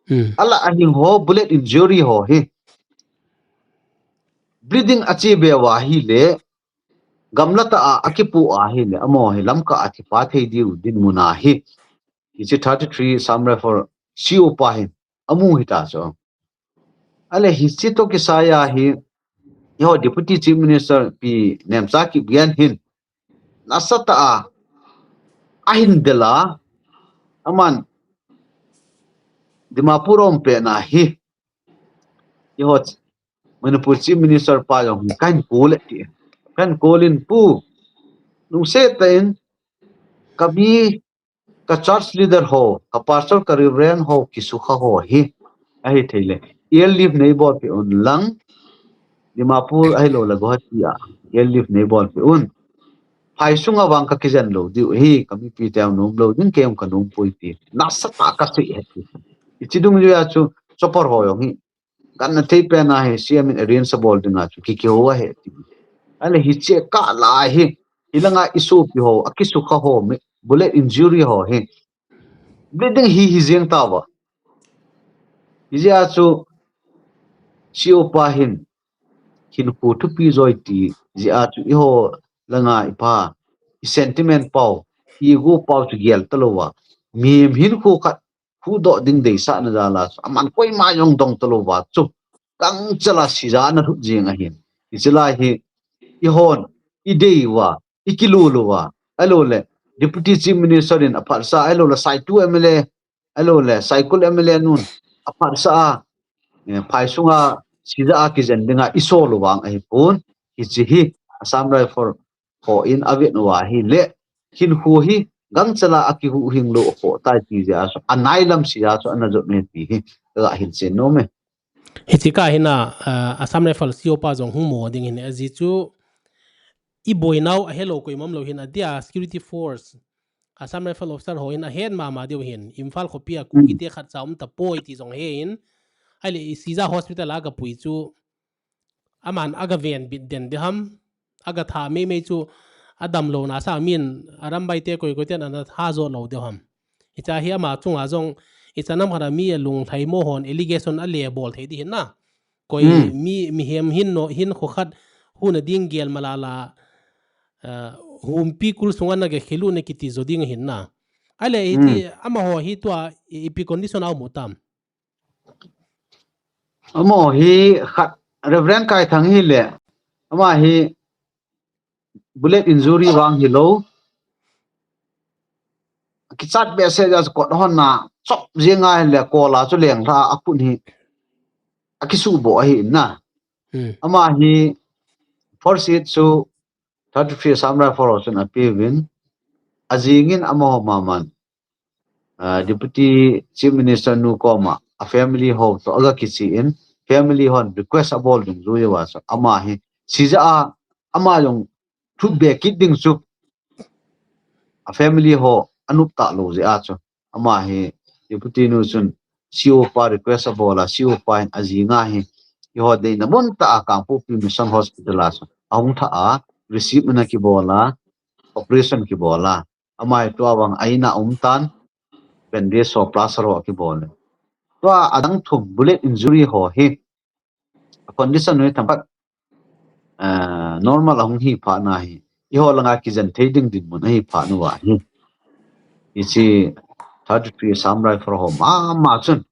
Hmm. Alah a hing ho bullet injury ho hi. Bleeding ache be uva ahile, gamla tah a, akipoh ahile, amaho hi Lamka a thi pa thei diu dinmun ahi. Hiche thirty-three Assam Rifle C O pa hin amu hita chu. Ahile hiche toh kisai a hi, eiho Deputy Chief Minister Pi Nemcha Kipgen hin, nasatah a, ahin del a, aman Dimapur a um pet na hi, eiho Manipur Chief Minister pa jong kahin call e ti. Kahin call in, Pu, lungset tah in, kami ka church leader ho, ka pastor, ka reverend ho, kisukha ho hi, ahi thei le, airlift nei bolpeh un lang, Dimapur ahilou le Guwahati a airlift nei bolpeh un. Phai sunga vang ka kijen lou diu hi, ka mipi teu nom lou ding, kei jong ka nom poi ti. Nasatah a ka sei ahi. Hiche dungjuia chu chopper ho jong hi, gangthei pen a hi C M in arrange abol dinga chu ki kihou ahi ti. Ahile hiche kah lai hi, hilanga i sopi ho, akisukha ho, mi, bullet injury ho hi, bleeding hi hi jeng tauva. Hijeh a chu C O pa hin, hinkho thupi joi ti jeh a chu eiho langa i pha, i sentiment pau, i ego pau chu gel talouva, mihem hinkho khat huhdoh ding deisahna jal a chu aman koima jong dong talouva chu, gangchal a seija'a ana lhut jeng ahin. Hiche lai hi, eihon, i dei uva, i kilul uva, ahilou le Deputy Chief Minister in aphatsah, ahilou le Saitu M L A, ahilou le Saikul M L A nun aphatsah a, eh, phai sunga seija'a kijen dinga i sol u vang ahipon, hiche hi Assam Rifle ho in avet uva ahile, hinkho hi gangchal a akihuhhing lou akhoh tai ti jeh a chu, anailam seija'a chu ana jot e ti hi ka ga hilchen nom e. Hiche kah hin a, ah, Assam Rifle C O pa jong hung mo ding ahin, ajeh chu i boinau ahelou koima umlou hin, adia security force, Assam Rifle officer ho hin ahet mama diu ahin, Imphal khopi a Kuki te khatcha um tapoi ti jong ahe in, ahile i seija'a hospital a aga pui chu, aman aga ven bit den ding ham, aga tha meimei chu, adamlouna sang min, Arambai te koi koi ten ana tha jo lou ding ham. Hiche hi ama chunga jong, hiche nam khat a mi alunglhai mo hon allegation ale bol thei ding ahin na. Koi Hmm. mi, mihem hin no, hinkho khat huna ding gel malala, ah, humpi kul sunga na ga khel u na kiti jo ding ahin na. Ahile hiche Hmm. amaho hi tua i, ipi condition a um u tam? Amaho hi khat Reverend Kaithang hile, ama hi bullet injury vang hilou, kichat behseh jeh a chu kot hon a chop jeng ahile, kol a chu lenglha a, akhut hi akisuhboh ahi in na. Hmm. Ama hi first aid chu thirty-three Assam Rifle ho chun apeuvin, ajing in amaho maman, ah, Deputy Chief Minister nu koma a family ho toh aga kichen, family hon request abol dungjui uva chu, ama hi seija'a, ama jong thutbe kit ding chu a family ho anop talou jeh a chu, ama hi Deputy nu chun C O pa request abol a, C O pa hin ajing a hi, eiho deina mun tah a Kangpokpi Mission Hospital a chu ahung thah a, receive ana kibol a, operation kibol a, ama hi tua vang a in a um tan, bandage ho, plaster ho akibol e. Tua adang thum bullet injury ho hi, a condition hi themkhat, ah, normal ahung hi phat na hi, eiho langa kijen thei ding dinmun ahi phat uva hi, hiche thirty-three Assam Rifle ho mama chun,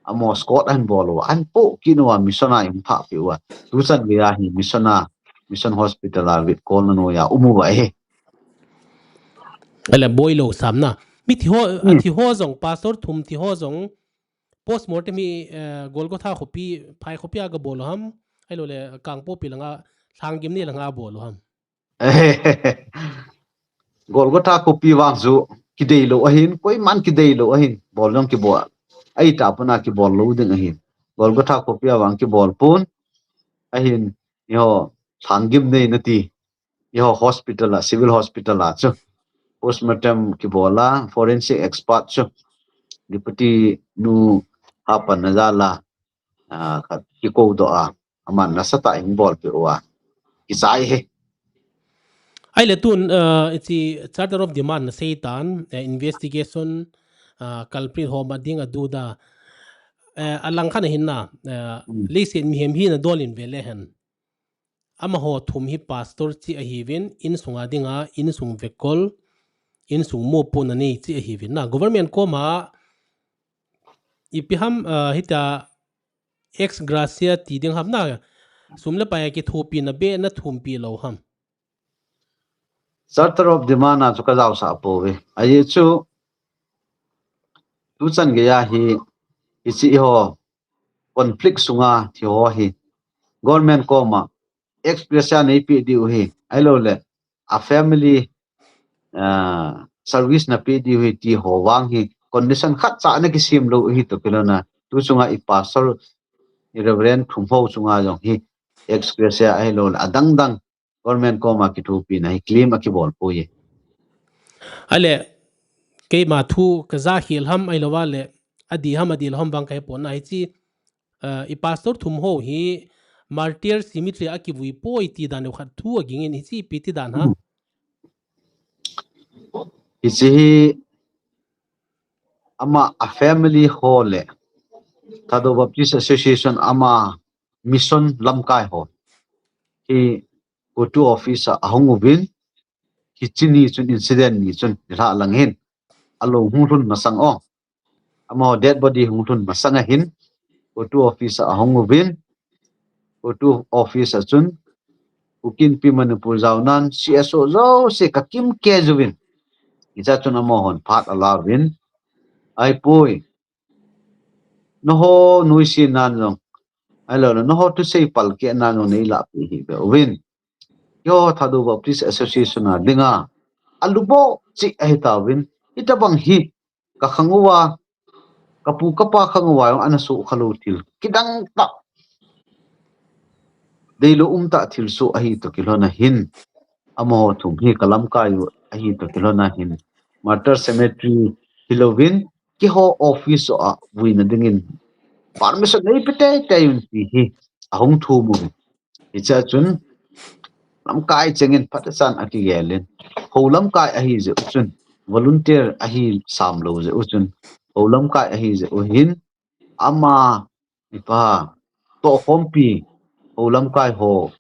amaho escort ahin bol uva, ahin po kit uva, mission a ahin thah peh uva. Tuchan geiya hi mission a, Mission Hospital a vetkolna noiya um uva ahi. Ahile boilou sam na. Mi thi ho, Hmm. athi ho jong, pastor thum thi ho jong, postmortem hi, eh, Golgotha khopi, Phai khopi a ga bol u ham, ahilou le Kangpokpi langa, Lhanggimnei langa bol u ham? Golgotha khopi vang chu kidei lou ahin, koiman kidei lou ahin, bol jong kibol. Ahi tapon a kibol lou ding ahin. Golgotha khopi a vang kibol pon ahin, eiho Lhanggimnei nati, eiho hospital a, civil hospital a chu postmortem kibol a, forensic expert chu Deputy nu hapanna jal a, ah, khat kikou doh a, aman nasatah in bolpeh uva, kichai e. Ahile tun, ah, hiche charter of demand na sei tan, eh, investigation, ah, culprit ho ma ding a duda, eh, alang khat ahin na, eh, Hmm. leiset mihem hina dol in vele hen. Amaho thum hi pastor chi ahiuvin, insunga dinga, insung vekol, insung mopohna nei chi ahiuvin na. Government koma, ipi ham, ah, hitia ex gratia ti ding ham na, sum le pai a kithopina beh na thumpi lou ham? Charter of demand a chu ka jaosah pouve. Ajeh chu, tuchan geiya hi, hiche eiho conflict sunga thi ho hi, government koma ex gratia neipeh diu hi, ahilou le a family, ah, service na pe diu hi ti ho vang hi condition khat cha na kisem lou hi to kilona. Tu chunga i pastor, i Reverend Thumho chunga jong hi ex gratia ahilou le adang dang government koma kithopi na hi claim akibol poi. Ale, keima thu kaja khel ham ahilou le, adi ham adil ham vang kahe pon na hichi, uh, i pastor Thumho hi Martyr Cemetery akivui poi ti dan khat thu aging in hichi ipi ti dan ham. Hmm. Hichi hi ama a family ho le Thadou Baptist Association ama mission lamkai ho hi COTU office a ahung uvin, hichi ni chun incident ni chun nilhah lang hin alou hung lhun masang o. Amaho dead body hung lhun masang ahin, COTU office a ahung uvin, COTU office a chun, Kuki Inpi Manipur jaonan, C S O jouse kakim kei uvin. Hicha chun amahon phat ala uvin. Ahipoi. Nangho nuisat nan jong. Ahilou le, nangho thusei palkeh nan jong neilah peh hih beh uvin. Keiho Thadou Baptist Association a dinga. Alubo chi ahi tauvin. Hitabang hi. Ka khang uva, ka pu ka pa khang uva jong ana sukha lou thil kidang tah, deilou um tah thilsoh ahi toh kilhon ahin, amaho thum hi ka lamkai u ahi toh kilhon ahin, Martyr Cemetery hilouvin, keiho office a vuina dingin permission nei pe teitei un ti hi ahung thum uvin. Hichea chun lamkai chengin phatechan akigelin, hou lamkai ahi jeh u chun, volunteer ahi sam lou jeh u chun, hou lamkai ahi jeh u hin, ama, ipa, tohkhompi, hou lamkai ho,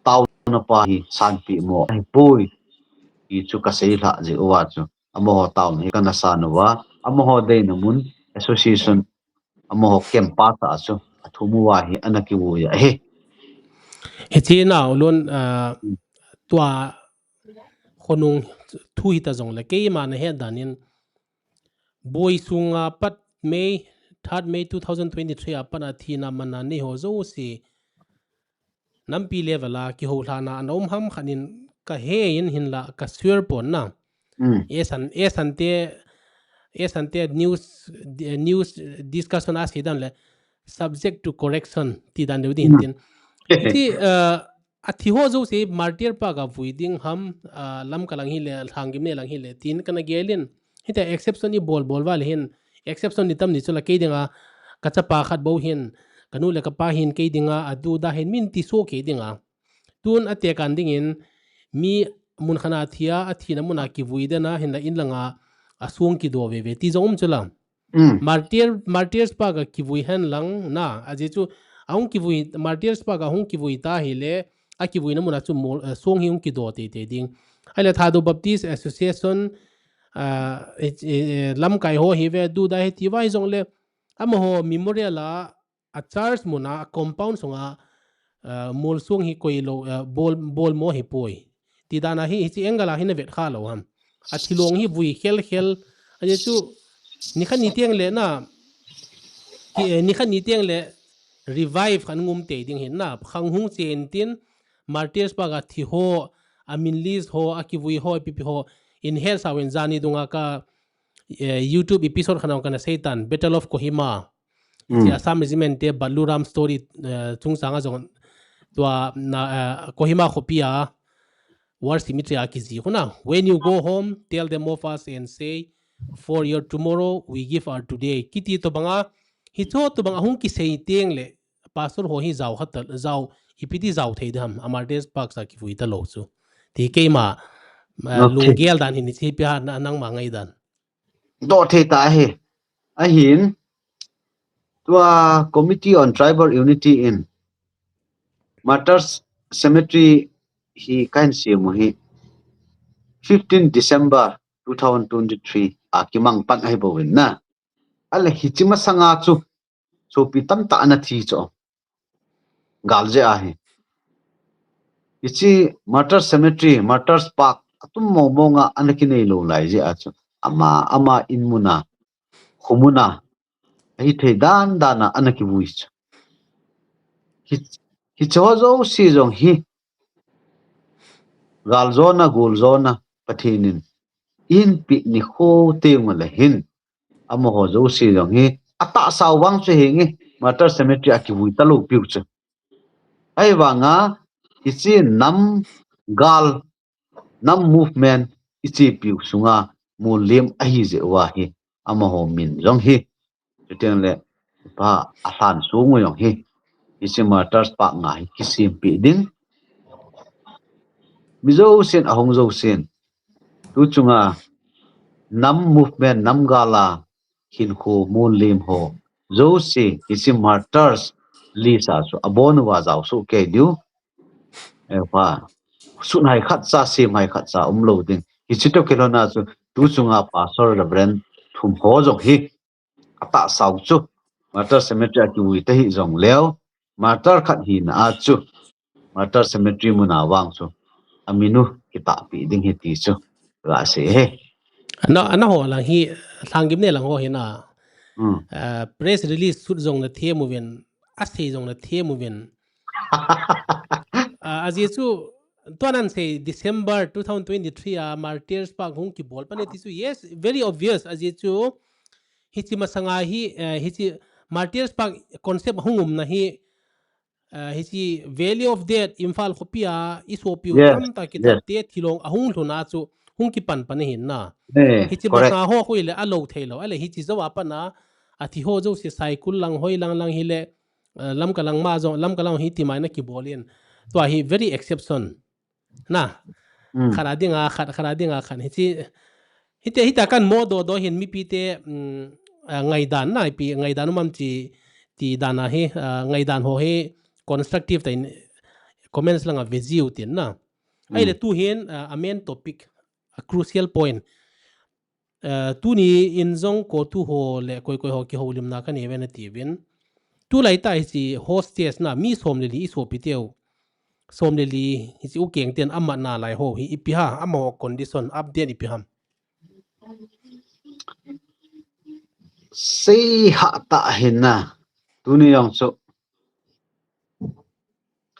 taona pa hi sanpeh mo ahipoi, ti chu kasei lhah jeh uva chu, amaho taona hi kana san uva, amaho deina mun, association, amaho campus a chu athum uva hi ana kivui ahi. Hiche na ulun, ah, tua khonung thu hita jongle keima nahet dan in, boi sunga pat May, third May two thousand twenty-three a pat a thina mana neiho jouse nampi level a kihoulhana ana um ham khat in kahe in hinla ka sure pon na. Mm. Esan, esan te, esan te news, eh, news discussion a sei dan le subject to correction ti dan deu ding tin. Ti, eh, athi ho jouse Martyr Park a vui ding ham, ah, Lamka lang hile, Lhanggimnei lang hile, tin kana gelin. Hitia exception ibol bol uva le hin, exception ni tam ni chu la kei dinga, ka chapa khat bou hin, ka nu le ka pa hin kei dinga, adu da hin min ti so kei dinga. Tun atekah dingin, mi mun khat a thia, athina mun a kivui den a, hinla in langa, asong kido veve, ti jong um chu la. Mm. Martyr, Martyrs Park a kivui hen lang na, ajeh chu, ahung kivui, Martyrs Park a hung kivui ta hile, akivuina mun a chu mol, eh, song hi hung kido teitei ding. Ahile Thadou Baptist Association, ah, eh, eh, lamkai ho hi ve, duda hi ti vai jongle, amaho memorial a, a church mun a, a compound sunga, ah, molsong hi koi lou, ah, bol, bol mo hi poi. Ti dan a hi, hiche angle a hi na vet kha lou ham. Athi long hi vui khel khel. Ajeh chu, nikhat ni teng le na, ki, eh, nikhat ni teng le revive khat ngum tei ding hin na. Khang hung chen tin, Martyrs Park a thi ho, a min list ho, akivui ho, ipi ipi ho, in hel sa ven jani dunga ka, eh, YouTube episode khat a kana sei tan, Battle of Kohima. Mm. Hiche Assam Regiment te Baluram story, eh, chungchang a jong tua na, eh, Kohima khopi a War Cemetery a kijih khu na. When you go home, tell them of us and say, "For your tomorrow, we give our today." Kiti tobang a, hiche tobang a hung kisei teng le, pastor ho hi jao khat, jao, ipi ti jao thei ding ham, a Martyrs Park a kivui ta lou chu. Ti keima, eh, okay, lunggel dan hin hiche pia na, nangma ngai dan. Doh thei ta hi. Ahin, tua Committee on Tribal Unity in Martyrs Cemetery hi kahin sem u hi fifteen December two thousand twenty-three a kimang pan ahi bou in na. Ahile hiche masanga chu sopi tamtah ana thi chu. Gal jeh ahi. Hiche Martyrs Cemetery, Martyrs Park, atum mong mong a ana kinei lou lai jeh a chu. Ama, ama in mun a, kho mun a, ahithei dan dan a ana kivui chu. Hi, hiche ho jouse jong hi. Gal jona, gul jona, Pathen in inpi nikho teng le hin, amaho jouse jong hi, atahsa vang chu hinge, Martyr Cemetery a kivui talou piu chu. Ahivanga, hiche nam gal, nam movement, ichepiu sunga, mulim ahi jeh uva hi, amaho min jong hi, chuteng le, pa alhan sung u jong hi, hiche Martyrs Park nga hi kisempeh ding. Mi jousen, ahung jousen. Tu chunga, nam movement, nam gal a, hinkho, mulim ho, jouse, hiche Martyrs, list a chu, abon uva jao soh kei diu. Eh, pa, sun hai khat cha, sem hai khat cha, umlou ding. Hiche toh kilhon a chu, tu chunga Pastor Reverend thum ho jong hi, atahsa u chu, Martyr Cemetery a kivui ta hih jongleu, Martyr khat hina a chu, Martyr Cemetery muna vang chu, amin u kitahpeh ding ahi ti chu, gasei e. Ana, ana ho lang hi, lhanggim ne lang ho hina. Hmm. Ah, press release sut jong nathem uvin, asei jong nathem uvin. Ah, ajeh chu, tua nasei December two thousand twenty-three a Martyrs Park hung kibol pan e ti chu, yes, very obvious, ajeh chu, hiche masanga hi, eh, hiche Martyrs Park concept hung umna hi, eh, hiche Valley of Death, Imphal khopi a, isopiu, yes, tamtah, yes, kichatte thilong ahung lhun a chu, hung kipan pan ahin na. Eh, hiche correct. Masanga ho khu ile alou theilou, ale hiche jou a pat a, athi ho jouse Saikul lang, hoi lang lang hile, eh, Lamka lang ma jong, Lamka lang hi ti mai na kibol in. Tua hi very exception. Na. Hmm. Khat a dinga khat, khat a dinga khat. Hiche, hiti, hiti a kan mo doh doh hin mipite, um, ah, ngaidan na, ipi ngaidan um am ti, ti dan a hi, ah, ngaidan ho hi constructive tah in comments langa ve jiu tin na. Hmm. Ahile tu hin, ah, a main topic, a crucial point. Eh, tuni in jong CoTU ho le koi koi ho kihoulimna kanei uve nati uvin. Tulai tah hiche hostage na mi som le li isopiteu. Som le li hiche u keng ten amat nalai ho hi ipi ham, amaho condition update ipi ham. Sei hah tah ahin na. Tuni jong chu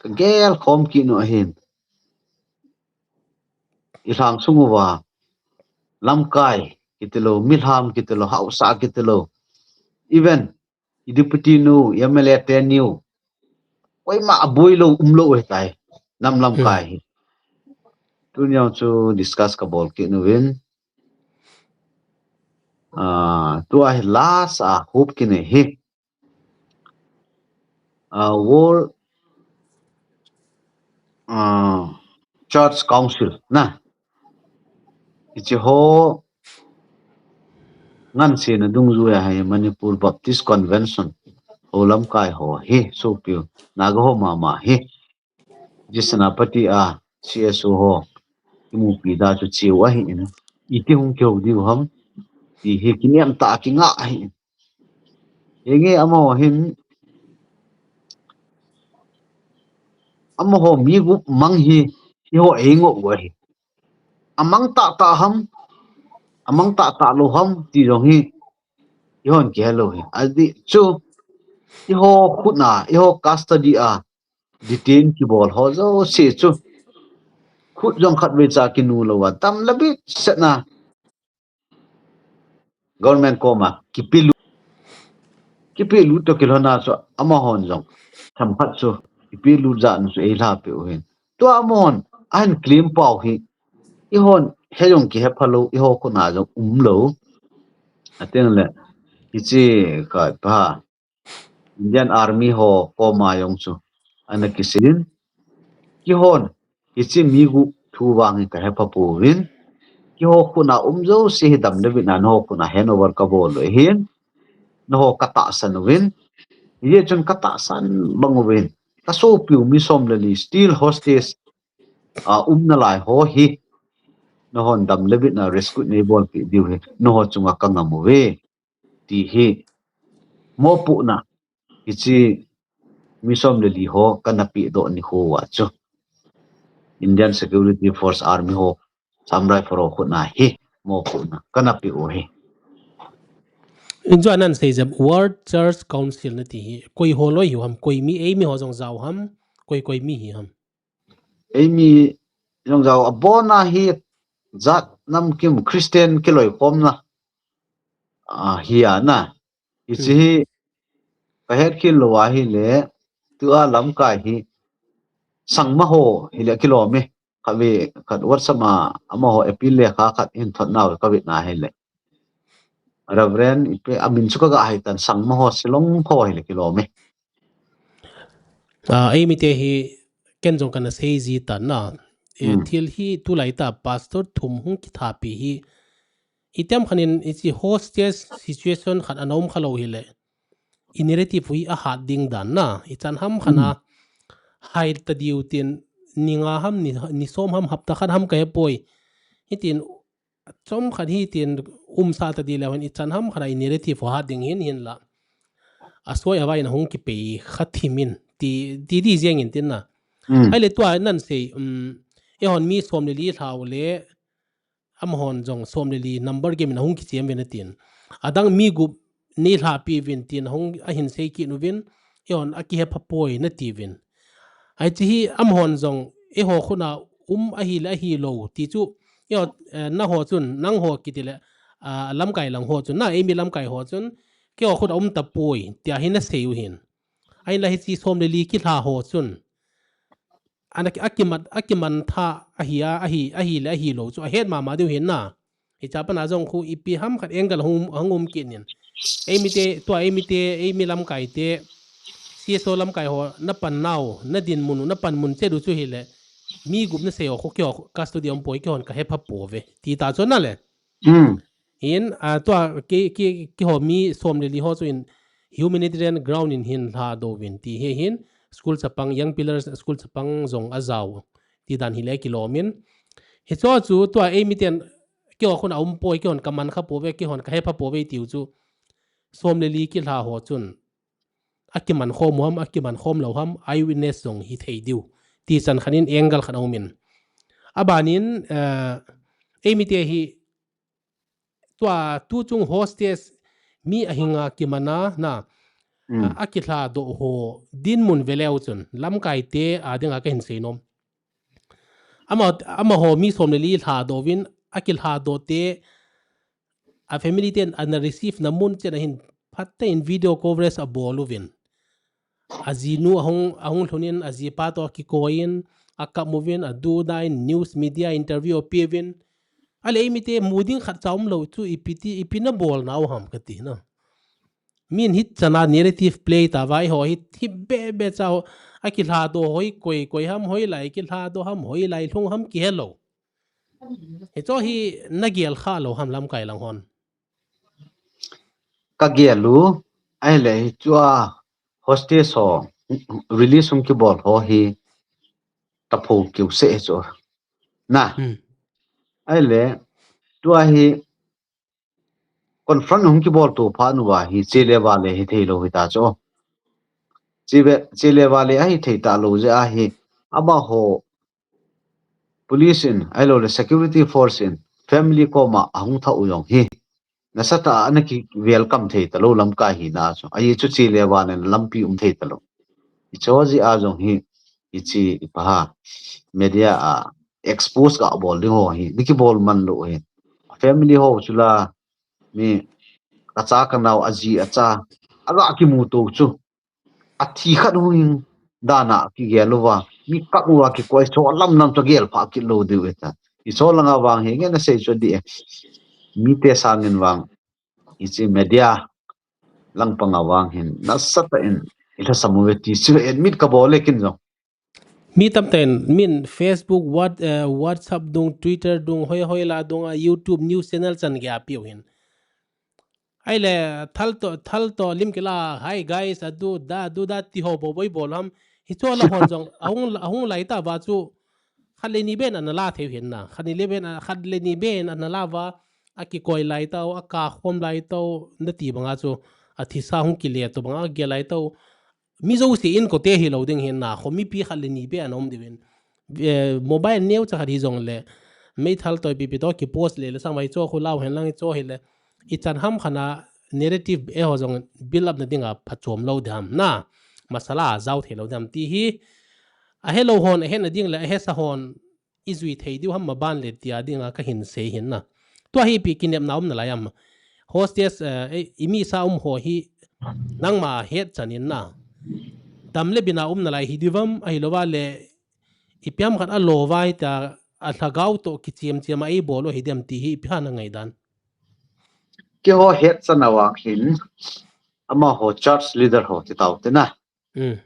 kagel khom kit u ahin. Ilhang sung uva, lamkai kiti lou, milham kiti lou, haosa kiti lou. Even i deputy nu, i MLA te nu, koima aboi lou, umlou ahitai, nam lamkai hi. Hmm. Tuni jong chu discuss kabol kit uvin. Ah, tua hi last a hope kinei hi. Ah, World, ah, Church Council na. Hiche ho ngansena dungjuia hi Manipur Baptist Convention ho lamkai ho hi, sopiu, Naga ho mama hi. Ji Senapati a CSO ho kimupi da chu cheu ahin. Iti hung kihou diu ham ti hi kinem tah a kinga ahin. Hinge amaho hin, amaho mi gup mang hi, eiho eingoh u ahi. Amang tahtah ham, amang tahtah lou ham ti jong hi, eihon kihe lou hi. Ajeh chu, eiho khut a, eiho custody a, detain kibol ho jouse chu, khut jong khatvei cha kinu lou a, dam le bit sena, government koma kipelut, kipelut toh kilhon a chu amahon jong themkhat chu kipelut jat nu chu eilhapeh u ahin. Tua amahon ahin claim pau hi, eihon he jong kihe phalou, eiho khut a jong umlou. Ateng le, hiche kapa Indian Army ho koma jong chu ana kisei in, keihon hiche mi gup thu vang hi kahe pha pouvin, keiho khut a um jouse hi dam le vin a nangho khut a handover kabol u ahin, nangho katahsan uvin, hijeh chun katahsan bang uvin, kasopiu mi som le li still hostage a um nalai ho hi, nanghon dam le vin a rescue neibolpeh diu hi nangho chunga kangam uve, ti hi mopohna hiche mi som le li ho kana pehdoh nikho uva chu Indian Security Force, Army ho, Assam Rifle ho khut a hi mopohna kana peh u ahi. Hichu anan sei jep, World Church Council nati hi koi ho loi hiu ham, koi mi, eimi ho jong jao ham, koi koi mi hi ham? Eimi jong jao, abona hi jat namkim Christian kiloikhomna, ah, hi a na. Hiche hi kahet khel lou ahile, tua lamkai hi sangma ho hile kilom e. Kave khat WhatsApp a amaho appeal lekha khat hin thot nau kavet na hile. Reverend ipi amin chu kaga hai tan, sangma ho, Shillong ho hile kilom e. Ah, eimite hi ken jong kana sei ji tan na. Eh, thil hi tulai ta pastor thum hung kithapi hi. Itiham khat in hiche hostage situation khat ana um kha lou hile, i narrative hi ahat ding dan na. Ichan ham khat a hai ta diu tin, ni nga ham, ni, ni som ham, hapta khat ham kahepoi. Hitin chomkhat hitin umsah ta di leu hen, ichan ham khat a i narrative ho hat ding hin hinla, asoi avai in ahung kipei kha thim in ti, ti di jeng in tin na. Ahile tua nan sei, um, eihon mi som le li lhau le, amahon jong som le li number game in ahung kichem uvin atin. Adang mi gup nei lhapi uvin tin ahung ahin sei kit uvin, eihon akihepha poi nati uvin. Hiche hi amahon jong eiho khut a um ahile ahilou ti chu, eiho, eh, naho chun, nangho kiti le, ah, lamkai lang ho chun, na eimi lamkai ho chun, keiho khut a um tapoi tia hi nasei u hin. Ahinla hiche som le li kilha ho chun, ana ki-, akiman, akiman tha ahi a, ahi, ahile ahilou chu ahet mama diu hin na. Hiche a pat a jong khu ipi ham khat angle hung, hung um kit in. Eimite, tua eimite, eimi lamkai te, C S O lamkai ho, napan nau, nadinmun u, napanmun chet u chu hile, mi gup nasei u khu keiho custody a um poi, keihon kahepha pouve ti ta chu na le. Hin, ah, tua kei, kei, keiho mi som le li ho chu in humanitarian ground in hin lhadoh uvin ti hi hin, school chapang, Young Pillars school chapang jong ajao ti dan hile kilom in. Hiche chu tua eimiten keiho khut a um poi, keihon kaman kha pouve, keihon kahepha pouve tiu chu som le li kilha ho chun akiman khom u ham, akiman khom lou ham, eyewitness jong hithei diu ti chan khat in angle khat a um in. Aban in, eh, eimite hi tua tuchung hostage mi ahinga kiman a na, a, akilhadoh ho dinmun ve leu chun lamkai te a dinga kahin sei nom. Ama, amaho mi som le li lhadoh uvin, akilhadoh te, a family ten ana receive na mun chen a hin phatah in video coverage abol uvin. Ajinu ahung, ahung lhun in, ajipa toh akikoi in, akap uvin, aduda in, news media interview ape uvin. Ahile eimite mu ding khatcha umlou chu ipi ti, ipi nabol nau ham kati na. Min hichan a narrative play tauva, eiho hi, hi bebe cha, akilhadoh hoi koi, koi ham, hoilai kilhadoh ham, hoilai lhung ham kihelou. Hiche hi nagel kha lou ham lamkai lang hon? Kagel u, ahile hiche a hostage ho, release hung kibol ho hi tapou kiu seh hiche. Na. Ahile, tua hi confront hung kibol to phat uva hi che le vale hithei lou hita chu. Che ve, che le vale ahithei talou jeh a hi amaho police in, ahilouleh security force in, family koma ahung thah u jong hi nasatah a ana ki welcome thei talou lamkai hina chu. Ahi chu che le vale lampi um thei talou. Hiche jeh a jong hi, hiche ipi ham, media a expose kabol ding ho hi, nakibol man lou hi. Family ho chu la, mi, acha kanao, aji acha, aga kimu to chu. Athi khat hung dan a kigel uva, mi kap uva kikoi, hiche lam nam chu gel pha kit lou diu ahitai. Hiche langa vang hi ngen nasei chu di e. Mite sangin vang, hiche media lang panga vang hin nasatah in ilhasam uve ti chu admit kabol e ken jong. Mi tamtah in, min Facebook, What-, eh, WhatsApp dung, Twitter dung, hoi hoi la dung a, YouTube news channel chan gei a piu hin. Ahile, thal to, thal to lim kila, "Hi guys, adu da, adu da," ti ho bou bou bol ham. Hiche la hon jong, ahung, ahung lai tauva chu, khat le ni ben ana la thei u hin na. Khat ni le ben, khat le ni ben ana la uva, akikoi lai tau, akakhom lai tau, nati banga chu, athisa hung kile to banga, agel lai tau. Mi jouse in kote hilou ding hin na, kho mipi khat le ni be ana um diuvin. Eh, mobile neocha khat hijongle, meithal toh ipi ipi toh kipost le le sangma hiche khu lau hen lang hiche hile, ichan ham khat a narrative eiho jong build up na dinga phachom lou ding ham na, masala a jao thei lou ding ham ti hi, ahelou hon, ahetna ding le, ahesa hon, i jui thei diu ham maban le tia dinga ka hin sei hin na. Tua hi ipi kinepna um nalai am. Hostage, eh, eh, i misa um ho hi nangma het chan in na. Dam le bina um nalai hi diu ham, ahilouva le ipi ham khat a lo vai ta a lhagao toh kichiam chiam a ei bol u hi dem ti hi ipi ham na ngaidan. Keiho het chan a vang hin amaho church leader ho ti tau te na. Mm.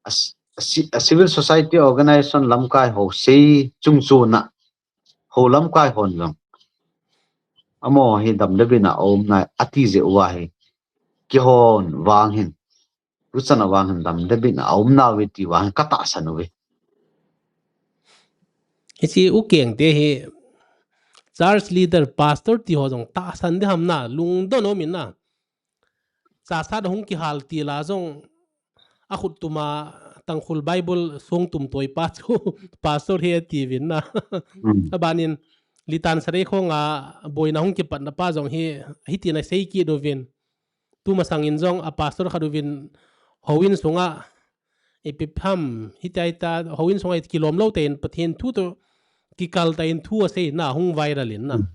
A, a, ci- a civil society organization lamkai ho sei chung chu na ho lamkai hon jong. Amaho hi dam le bina um na ati jeh uva hi. Keihon vang hin. Tuchan a vang hin dam le bina um nauve ti vang hin ka tahsan uve. Hiche u keng te hi church leader, pastor ti ho jong tahsan di ham na, lungdon um in na. Chasat a hung kihal til a jong a khut tuma Tangkhul Bible song tum toi pa chu pastor hi ati vin na. Hmm. Abanin Litan Sareikhong a boina hung kipatna pa jong hi, hiti na sei kit uvin. Tuma sangin jong a pastor khat uvin houin sunga ipi ham, hiti ai ta, houin sunga kilom lou te in Pathen thu toh kikal ta in thu a sei na hung viral in na. Hmm.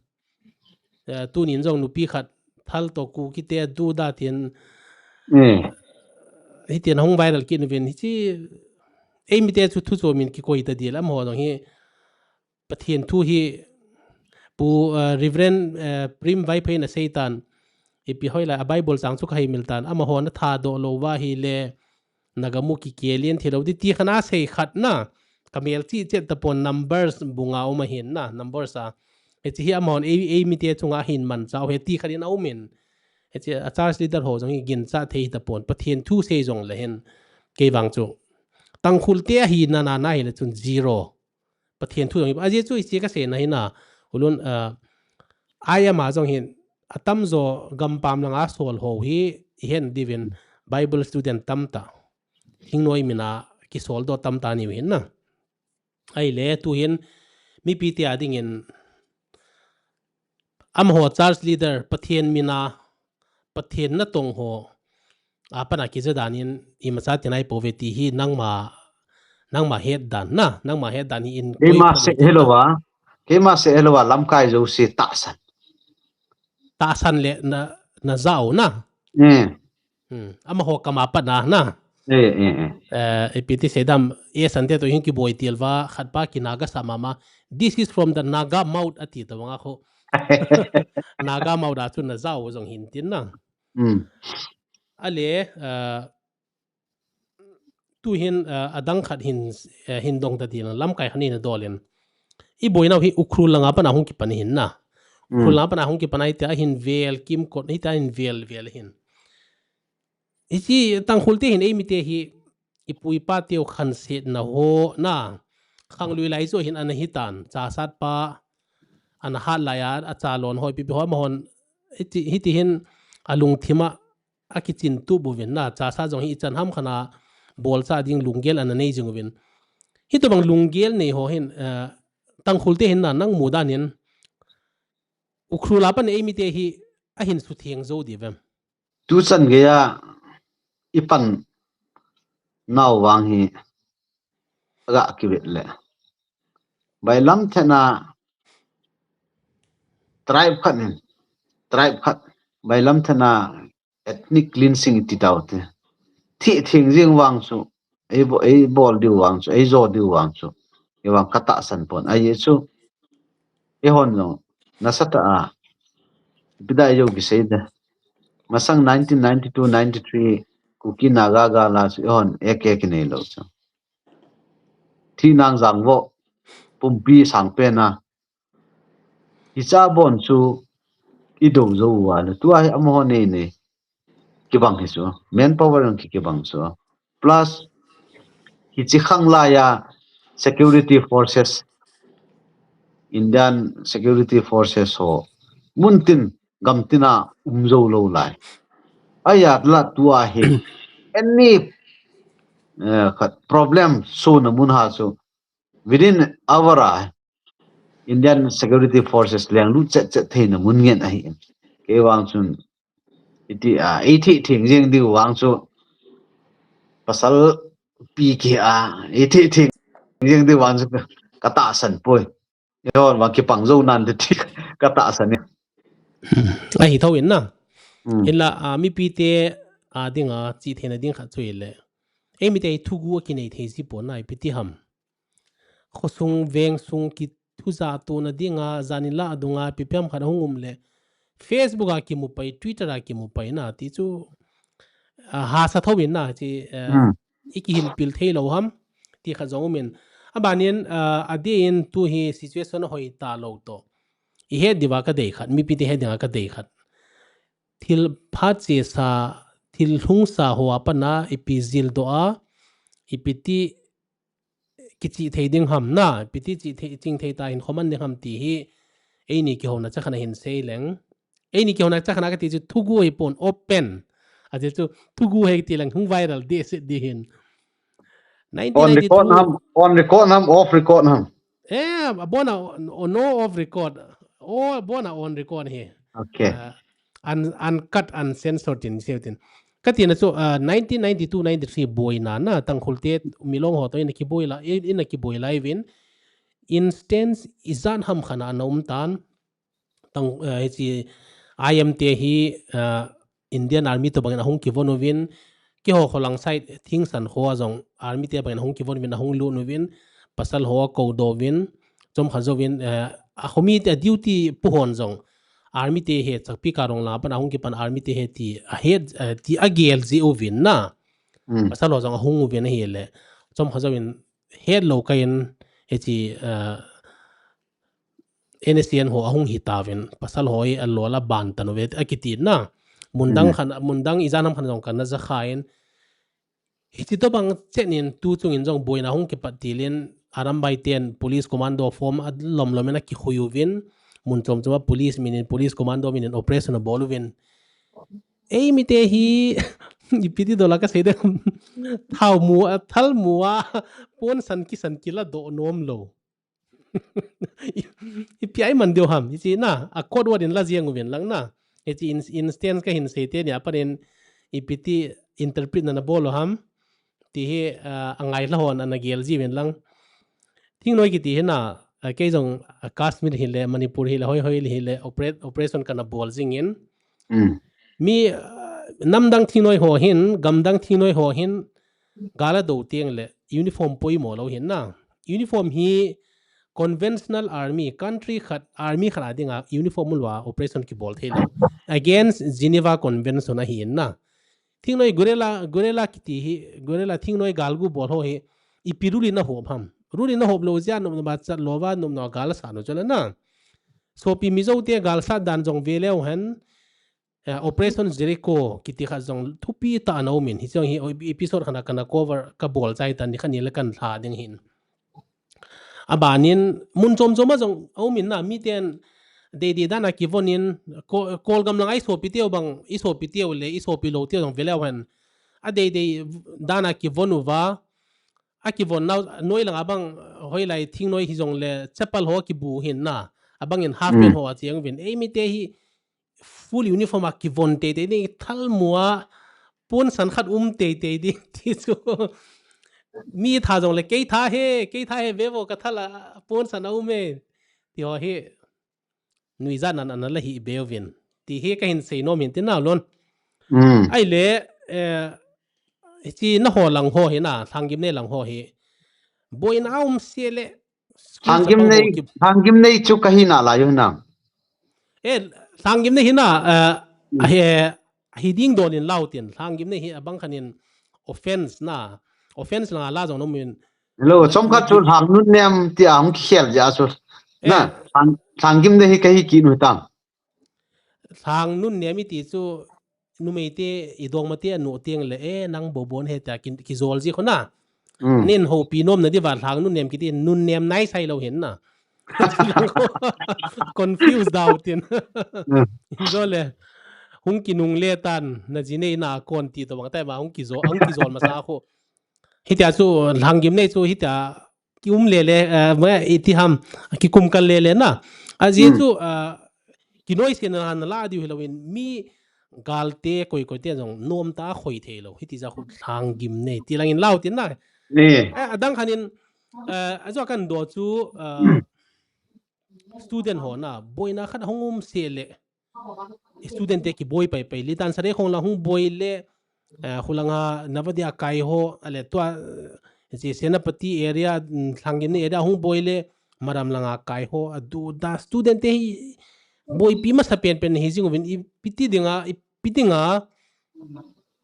Eh, tunin jong nupi khat thal toh Kuki te du da tin. Mm. Hiti na hung viral kit uvin hiche eimi te chu thu chu min kikoi ta dil am ho jong hi Pathen thu hi Pu, eh, Reverend, eh, Prim Vaiphei na sei tan. Ipi hoi la a Bible chang chu ka hei mil tan. Amaho na thadoh lou va hi le Naga mu kikelian thei lou di ti khat a sei khat na. Ka mel chi chet tapon Numbers bunga um ahin na, Numbers a. Hiche hi amahon ei, eimi te chunga hin manchah u ahi ti khat in a um in. Hiche a church leader ho jong hi ginchat thei tapon, Pathen thu sei jong le hin. Kei vang chu Tangkhul te ahi na na na hi le chun zero. Pathen thu jong hi, ajeh chu hiche ka seina hi na, ulun, ah, ai ama jong hin, atamjo gampam langa sol ho hi, i hen diuvin Bible student tamtah, thingnoi mina kisol doh tamtah niu hin na. Ahile, tuhin, mipi te a dingin, amaho church leader, Pathen mina, Pathen natong ho, a pana kija dan in, imacha tina ipouve ti hi nangma, nangma het dan na, nangma het dan hi in Keima koi se pon helou va, keima se helou va, lamkai jouse tahsan. Tahsan le na, na jao na. Eh. Hmm. Amaho kama pat na, na. Eh, eh, eh. Eh, ipi ti sei dam, eh, sante toh hin kiboi til va, khat pa kinaga sa mama. This is from the Naga mouth ati ta vang a kho. Naga mouth a chu na jao jong hin tin na. Hmm. Ale, eh, tuhin, eh, adang khat hin, eh, hin dong ta ti na lamkai khat in na dol in. I boinau hi Ukhrul langa pana hung kipan hin na. Hmm. Ukhrul langa pana hung kipan ahi tia hin vel kimkot, hi tia hin vel vel hin. Hiche Tangkhul te hin eimi te hi ipu ipa teu khansetna ho na. Khanglui lai jo hin ana hi tan. Chasat pa ana hat lai a, a chalon ho ipi ipi ho amahon hiti, hiti hin alungthim a akichin tup uvin na. Chasat jong hi ichan ham khat a bolcha ding lunggel ana nei jing uvin. Hitobang lunggel nei ho hin, eh, Tangkhul te hin na nang mu dan in Ukhrul a pan eimi te hi ahin sutheng jou diu vem. Tuchan geiya i pan nau vang hi aga kivet le. Bailam thena tribe khat in, tribe khat, bailam thena ethnic cleansing ti tau te. Thi theng jing vang chu, ei bo-, ei bol diu vang chu, ei jo diu vang chu. Ei vang ka tahsan pon. Ahi chu, eihon jong, nasatah a, pidai jo kisei de. Masang nineteen ninety-two ninety-three, Kuki Naga gal a chu, eihon, ek ek kinei lou chu. Thi nang jang vo, pumpi sang pen a, Hicha bon chu i do jou uva le, tua hi amaho nei nei kibang hi chu, manpower jong ki, kibang chu. Plus, hichi khang laiya security forces, Indian security forces ho, mun tin, gam tina um jou lou lai. Ahi a la tua hi, any, eh, khat problem suna mun ha chu, within hour a Indian security forces lenglut chet chet theina mun ngen ahi. Kei vang chun, iti a, ei thi theng jeng diu vang chu, pasal pi kei a, ei thi theng jeng diu vang chu, Ka tahsan poi. Eiho vang kipang jou nante ti ka tahsan e. Ahi thou in na. Hmm. Hinla, ah, mipite, ah, dinga, chi theina ding khat chu ahile. Eimite hi thugu akinei thei ji pon na, ipi ti ham. Khosung, vengsung, kithuja tona dinga, jan in la dunga, ipi pi ham khat ahung um le. Facebook a kimu pai, Twitter a kimu pai na, ti chu, ah, hahsa thou in na, chi, eh, Hmm. i kihilpil thei lou ham, ti khat jong um in. Aban in, ah, adeh in tu hi situation ahoi talou toh. I het diuva ka dei khat, mipite het dinga ka dei khat. Thil phat chesa, thil lhungsa ho a pat na, ipi jildoh a, ipi ti kichih thei ding ham na, ipi ti chih thei, ching thei ta hin khoman ding ham ti hi, eini kihouna chakhat a hin sei leng. Eini kihouna chakhat a kati chu thugu ahi pon, open. Ajeh chu thugu ahi ti leng hung viral dehset ding ahin. On record Nineteen ninety-two ham, on record ham, off record ham. Eh, abon a, o, no off record. O, abon a on record ahi. Okay. Ah, un-, uncut, uncensored tin, sei tin. Ka tina chu, ah, nineteen ninety-two ninety-three boina na, Tangkhul te, Milong ho toh ina kiboi la, i-, ina kiboi lai uvin. Instance ijat ham khat ana um tan. Tang, ah, hiche I M te hi, ah, Indian Army tobang in ahung kivon uvin, keiho kholang side Thingsan kho a jong Army te bang in ahung kivon uvin, ahung lut uvin, pasal ho akoudoh uvin, chomkhat jouvin, eh, akhomi te a duty pu hon jong Army te ahi, Chakpikarong lang a pat ahung kipan Army te ahi ti ahet, eh, ti agel jeh uvin na. Hmm. Pasal ho jong ahung uvin ahile, chomkhat jouvin hetlou kah in, hiche, eh, N S C N ho ahung hitauvin, pasal ho hi alol aban tan uve, akiti na. Mundang Hmm. khan, mundang ijat ham khat jong kana ja khan. Hiche tobang chet in tu chung in jong boina hung kipat til in, Arambai ten police commando form alom lom in akikhui uvin, mun chom chom a police min in, police commando min in operation abol uvin. Eimite hi, ipi ti dola kasei dem. Thal mu a, thal mu a, ponsan kisan kiladoh nom lou. I, ipi a iman diu ham, hiche na, a code word in la jeng uvin lang na. Hiche in-, instance kahin sei teni a pat in, ipi ti interpret na nabol u ham. Ti hi, ah, angailha hon ana gel ji uvin lang. Thingnoi kiti hi na, ah, kei jong, ah, Kashmir hile, Manipur hile, hoi hoi hile, opera-, operation kana bol jing in. Hmm. Mi, ah, namdang thingnoi ho hin, gamdang thingnoi ho hin, gal ado teng le, uniform poimo lou hin na. Uniform hi conventional army, country khat, army khat a dinga uniform um louva operation kibol thei lou. Against Geneva Convention ahi in na. Thingnoi guerrilla, guerrilla kiti hi, guerrilla thingnoi galgu bol ho hi, ipi rule in ahop ham. Rule in ahop lou jeh a nopna bachat louva, nopna gal asat u chu le na. Sopi Mizo te gal sat dan jong ve leu hen, eh, Operation Jericho kiti khat jong thupi tah ana um in, hiche jong hi episode khat a kana cover kabol chai tan, nikhat ni le kana lha ding ahin. Aban in, mun chom chom a jong aum in na, miten deidei dan a kivon in, ko-, Kolgam lang a i sopi teu bang, i sopi teu le, i sopi lou teu jong ve leu hen. Adeidei dan a kivon uva, akivon nau, noi lang a bang, hoilai thingnoi hijong le, chapal ho kibu hin na, abang in half pant Hmm. ho acheng uvin. Eimite hi, full uniform a kivon teitei ding, thalmu a ponsan khat um teitei ding ti chu. Mi tha jong le kei tha he, kei tha he ve vo ka thal a ponsan a um e. Ti ho hi nuijat nan ana la hi be uvin. Ti hi kahin sei nom hin ti nau lon. Hmm. Ahile, eh, hiche na ho lang ho hi na, Lhanggimnei lang ho hi. Boina um se le, School Lhanggimnei, chapang ho ki- Lhanggimnei chu kahi nalai u hinam? Eh, Lhanggimnei hi na, eh, Hmm. ahi, ahi ding don in lau tin. Lhanggimnei hi abang khat in offense na. Offense lang a la jong nom in. Hello, chomkhat chu Lhang Nunnem ti a hung kikhel jeh a chu. Eh. Na, Lhang, Lhanggimnei hi kahi kit u hitam? Lhang Nunnem iti chu numei te, i dongma te anu teng le, eh, nang bou bon he tia ki, kijol ji kho na. Hmm. Nin houpi nom na diuva Lhang Nunnem kiti, Nunnem nai sai lou hin na. Confuse dau tin. Hmm. Jole, hung kinungle tan, na ji nei na kon ti tobang tai ma, hung kijol, hung kijol masa kho. Hitia chu, Lhanggimnei chu, hitia, ki um lele, eh, ma iti ham, kikum kal lele na. Ajeh Hmm. chu, ah, kinoise na, na la diu hilou in, mi galte koi koi te jong nom tah a khoi thei lou. Hiti jeh a khu Lhanggimnei. Ti lang in lau tin na. Ni. Eh, adang khat in, Eh, ajo kan do chu, eh, student ho na, boina khat hung um se le. Student te kiboi pai pai. Litan Sare khong la hung boi le, eh, khulanga Navodaya kai ho, ale tua, eh, je Senapati area, mm, Lhangini area hung boi le, Maram langa kai ho, adu da student te hi boipi masa pen pen hi jing uvin, ipi ti dinga, ipi dinga,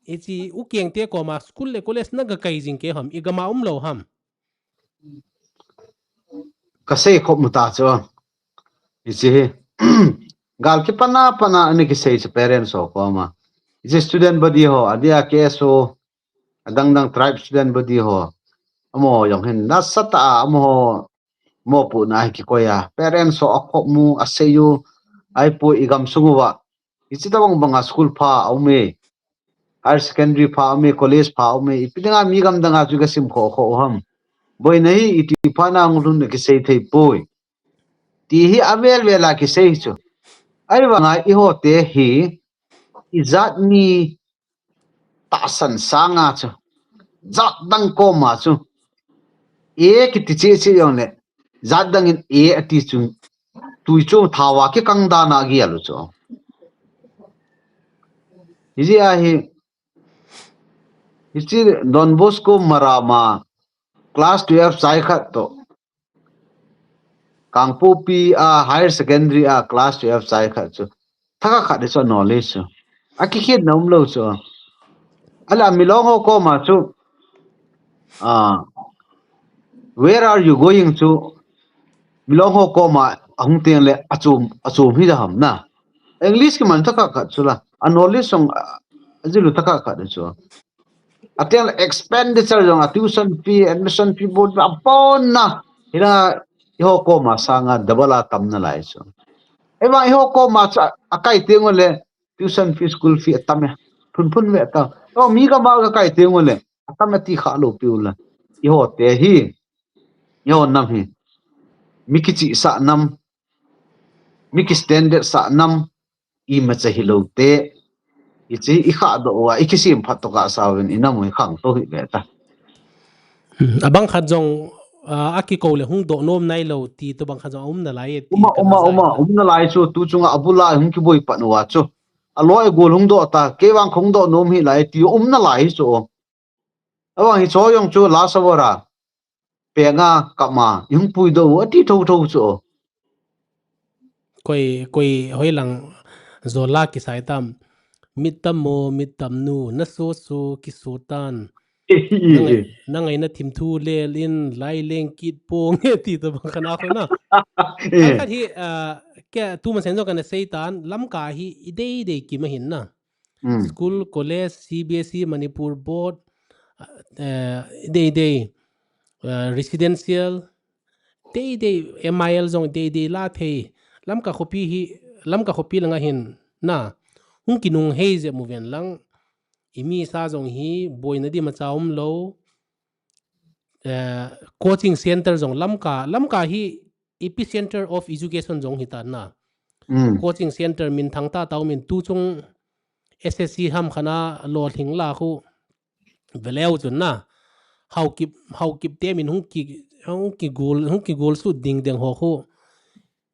ichi u keng te koma school le college na ga kai jing ke ham, i gama um lo ham. Ka sei khop mu ta chu. Ichi hi. Gal ki pana pana ani ki sei chu parents ho koma. Ichi student body ho, adia K S O, adang dang tribe student body ho. Amo jong hin nasatah a, amo ho, mo pu na hi kikoi a. Parents ho a khop mu, a sei u, ai pu i gam sung uva. Ichi tabang banga school pha a um e. Higher secondary pha a um e, college pha a um e. Ipi dinga mi gam danga chu ka sim kho kho u ham. Boina hi iti pha na hung lhun ki sei thei poi. Ti hi avel vel a ki sei chu. Ai vanga i ho te hi i jat ni tahsan sanga chu. Jat dang koma chu. E kiti che che jong le. Jat dang in e ati chu. Tui chu thawa ki kang dana gial u chu. Hiji a hi. Hichi Don Bosco Marama class twelve chai khat to. Kangpokpi a higher secondary a class twelve chai khat chu. Thakhat khat chu knowledge chu. A ki khit na um lo chu. Ala milong ho koma chu. Ah, where are you going chu? Milong ho koma ahung teng le achum, achum hi da ham na. English ki man thakhat khat chu la. A knowledge song, ah, ajilu thakhat khat chu. Ateng le expenditure jong a tuition fee, admission fee board a pon na. Hila i ho koma sanga double a tam na lai chu. Eva i ho koma chu a kai teng le tuition fee, school fee atam e. Phun phun ve ta. O mi ka ma ka kai teng le. Atam e ti kha lo piu la. I ho te hi. I ho nam hi. Mi ki chi sa nam. Mi ki standard sa nam. I ma cha hi lo te. I chi i kha do wa. I ki sim phat to ka sa ven i nam hi khang to hi ve ta. Hmm, abang khat jong, ah, a ki ko le hung do nom nai lo ti to bang khat jong um na lai e ti uma, ka uma, na uma, um na lai chu tu chunga abula hung ki boi pat wa chu. A loi gol hung do ta, kei vang khong do nom hi lai ti um na lai chu. Awang hi cho jong chu la sa vora. Penga kama, hung pui do, ati tho tho chu. Koi, koi hoi lang zola ki sai tam. Mit tam mo, mit tam nu, na so so ki so tan. Na ngai, na ngai na thim thu le lin, lai leng kit pong ti to bang khana kho na. Ai khat hi, ah, ke tu ma sen jong kana sei tan, lam ka hi i dei dei ki ma hin na. Mm. School, college, C B S E, Manipur Board, ah, eh, dei dei, ah, residential, dei dei, M I L jong dei dei la thei. Lamka khopi hi, Lamka khopi langa hin, na, hung kinung hei je mu ven lang, i mi sa jong hi, boina di ma cha um lo, eh, coaching center jong Lamka, Lamka hi epicenter of education jong hi ta na. Mm. Coaching center min thang ta tau min tu chung S S C ham khana lo hling la khu veleu chun na. Hau kip, hau kip te min hung ki, hung ki gul, hung ki gul su ding ding ho khu.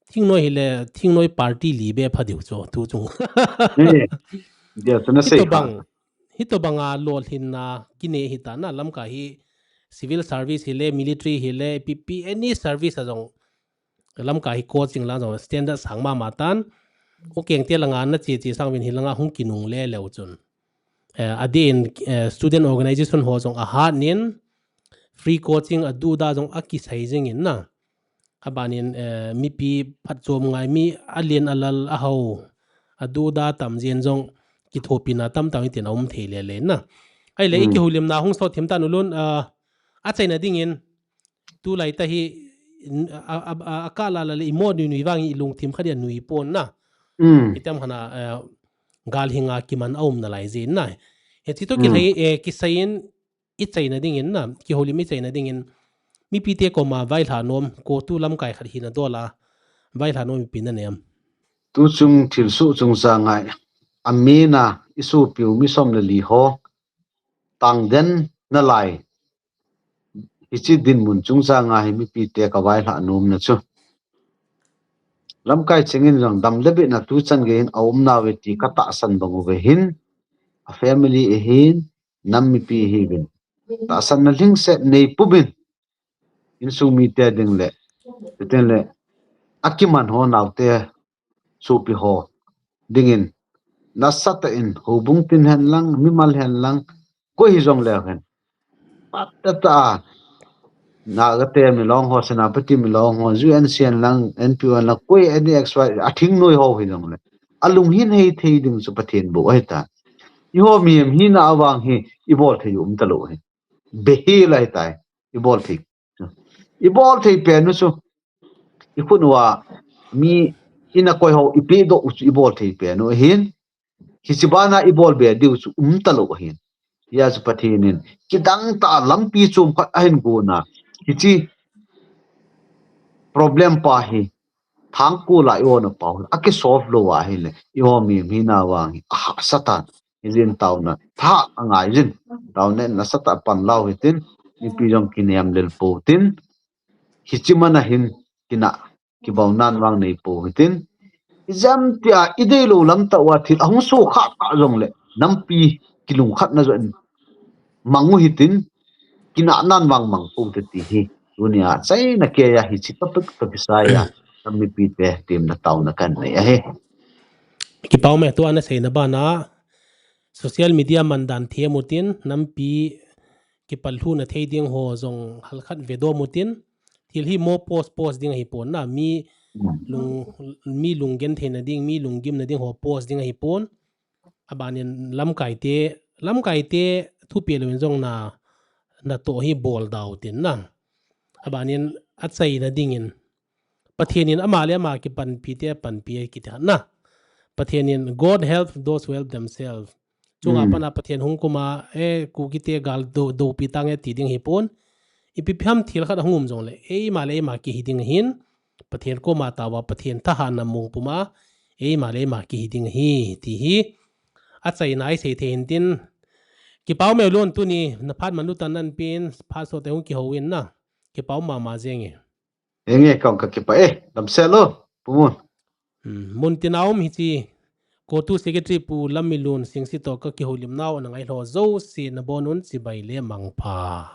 Thingnoi hi le, thingnoi party li be pha diu chu, tu chung. Ni, dia chu na sei kha. Hitobang, hitobang a lo hlinna, kine hi ta na Lamka hi civil service hi le, military hi le, P P, any service a jong, Lamka hi coaching la jong standard sang ma ma tan. U keng te langa na che che sang vin hi langa hung kinung le leu chun. Eh, a din, eh, student organization ho jong a hat nin, free coaching a du da jong a kisai jing in na. A banin, eh, mipi phat chom ngai mi a lien a lal a hau. A du da tam jin jong kithopina tam tam itin a um thei le le na. Ai le i kihulimna hung so thim ta nu lun, ah, a chaina dingin, tu lai ta hi, a, a, a, a ka la la le i mo nui nui vang i lungthim kha dia nui pon na. Mm. Itam khana, eh, gal hinga kiman a um na lai jin na. He chi to ki lai, eh, ki sai in i chaina dingin na, kihulim i chaina dingin, mipi te koma vaihla nom, ko tu lamkai khat hina dola, vaihla nom ipi na nem. Tu chung thil su chung sa ngai, a mi na i su piu mi som le li ho, tang den na lai, Hiche dinmun chungchang a hi mipite kavailhah nom na chu, lamkai chengin jong dam le bit na tuchan gei hin aum nauve ti katahsan bang uve hin, a family ahin, nam mipi ahiuvin, tahsanna lhingset nei pumin, insung mite ding le, chuteng le, akiman ho naote, sopi ho dingin, nasatah in, houbung tin hen lang, mimal hen lang, koi hijong leu hen, patah, Naga te Milong ho, Senapati Milong ho, U N C hen lang, N P O hen lang, koi any X Y, athingnoi ho hijong le, alung hin hei thei ding chu Pathen bou ahitai. Eiho mihem hina avang hi ibol thei u um talou hi. Behi lai tai, ibol thei. Ibol thei pen u chu, ikhut uva mi ina koi ho ipehdoh u chu ibol thei pen u ahin, hiche bana ibol be diu chu um talou ahin. Hijeh chun Pathen in kidang tah lampi chom khat ahin gonna, hiche problem pa hi thangkol a i-ona pau hi akisolve lou ahile, eiho mihem hina vang hi ahahsa tan. Hijeh in taona tha angaijin, taona in nasatah a pan lau hitin, mipi jong kinem lel pou tin, hiche mana hin kinah kibaunan vang nei pou hitin, ijemtia ideilou lamtah uva thil ahung sokhah kah jongle, nampi kilungkhatna joh in mang u hitin, kinahnan vang mang pou hite ti hi tunia achaina keiya hiche topic toh kisaiya nam mipite temna taona kanei ahi. Kipa ume, tua naseina bana social media mandan them utin, nampi kipallhuhna thei ding ho jong halkhat vedom utin, thil hi mo post post ding ahipon na, mi lung, mi lunggentheina ding, mi lunggimna ding ho post ding ahipon. Abanin lamkaite, lamkaite thupeh louvin jong na, natoh hi bol da utin na. Abanin achaina dingin, Pathen in ama le ama kipanpite panpi akiti khat na. Pathen in, God help those who help themselves. Chunga pana Pathen hung kuma, e, Kukite gal do, dopi tange ti ding ahipon. Ipi ham thil khat ahung um jongle, eima le eima kihi ding ahin, Pathen koma taova, Pathen thahatna mun puma eima le eima kihi ding ahi ti hi achaina isei thei hintin. Kipa ume Lun, tuni naphat man utan nanpen, phat sote hung kihouvin na. Kipa um mama jenge. Henge, kong kakipah e, damsel o, Pu Mun. Muntina um hiche CoTU Secretary Pu Lamminlun Singsit toh kakihoulimnau ana ngailhah jouse nabonun chibai le mangpha.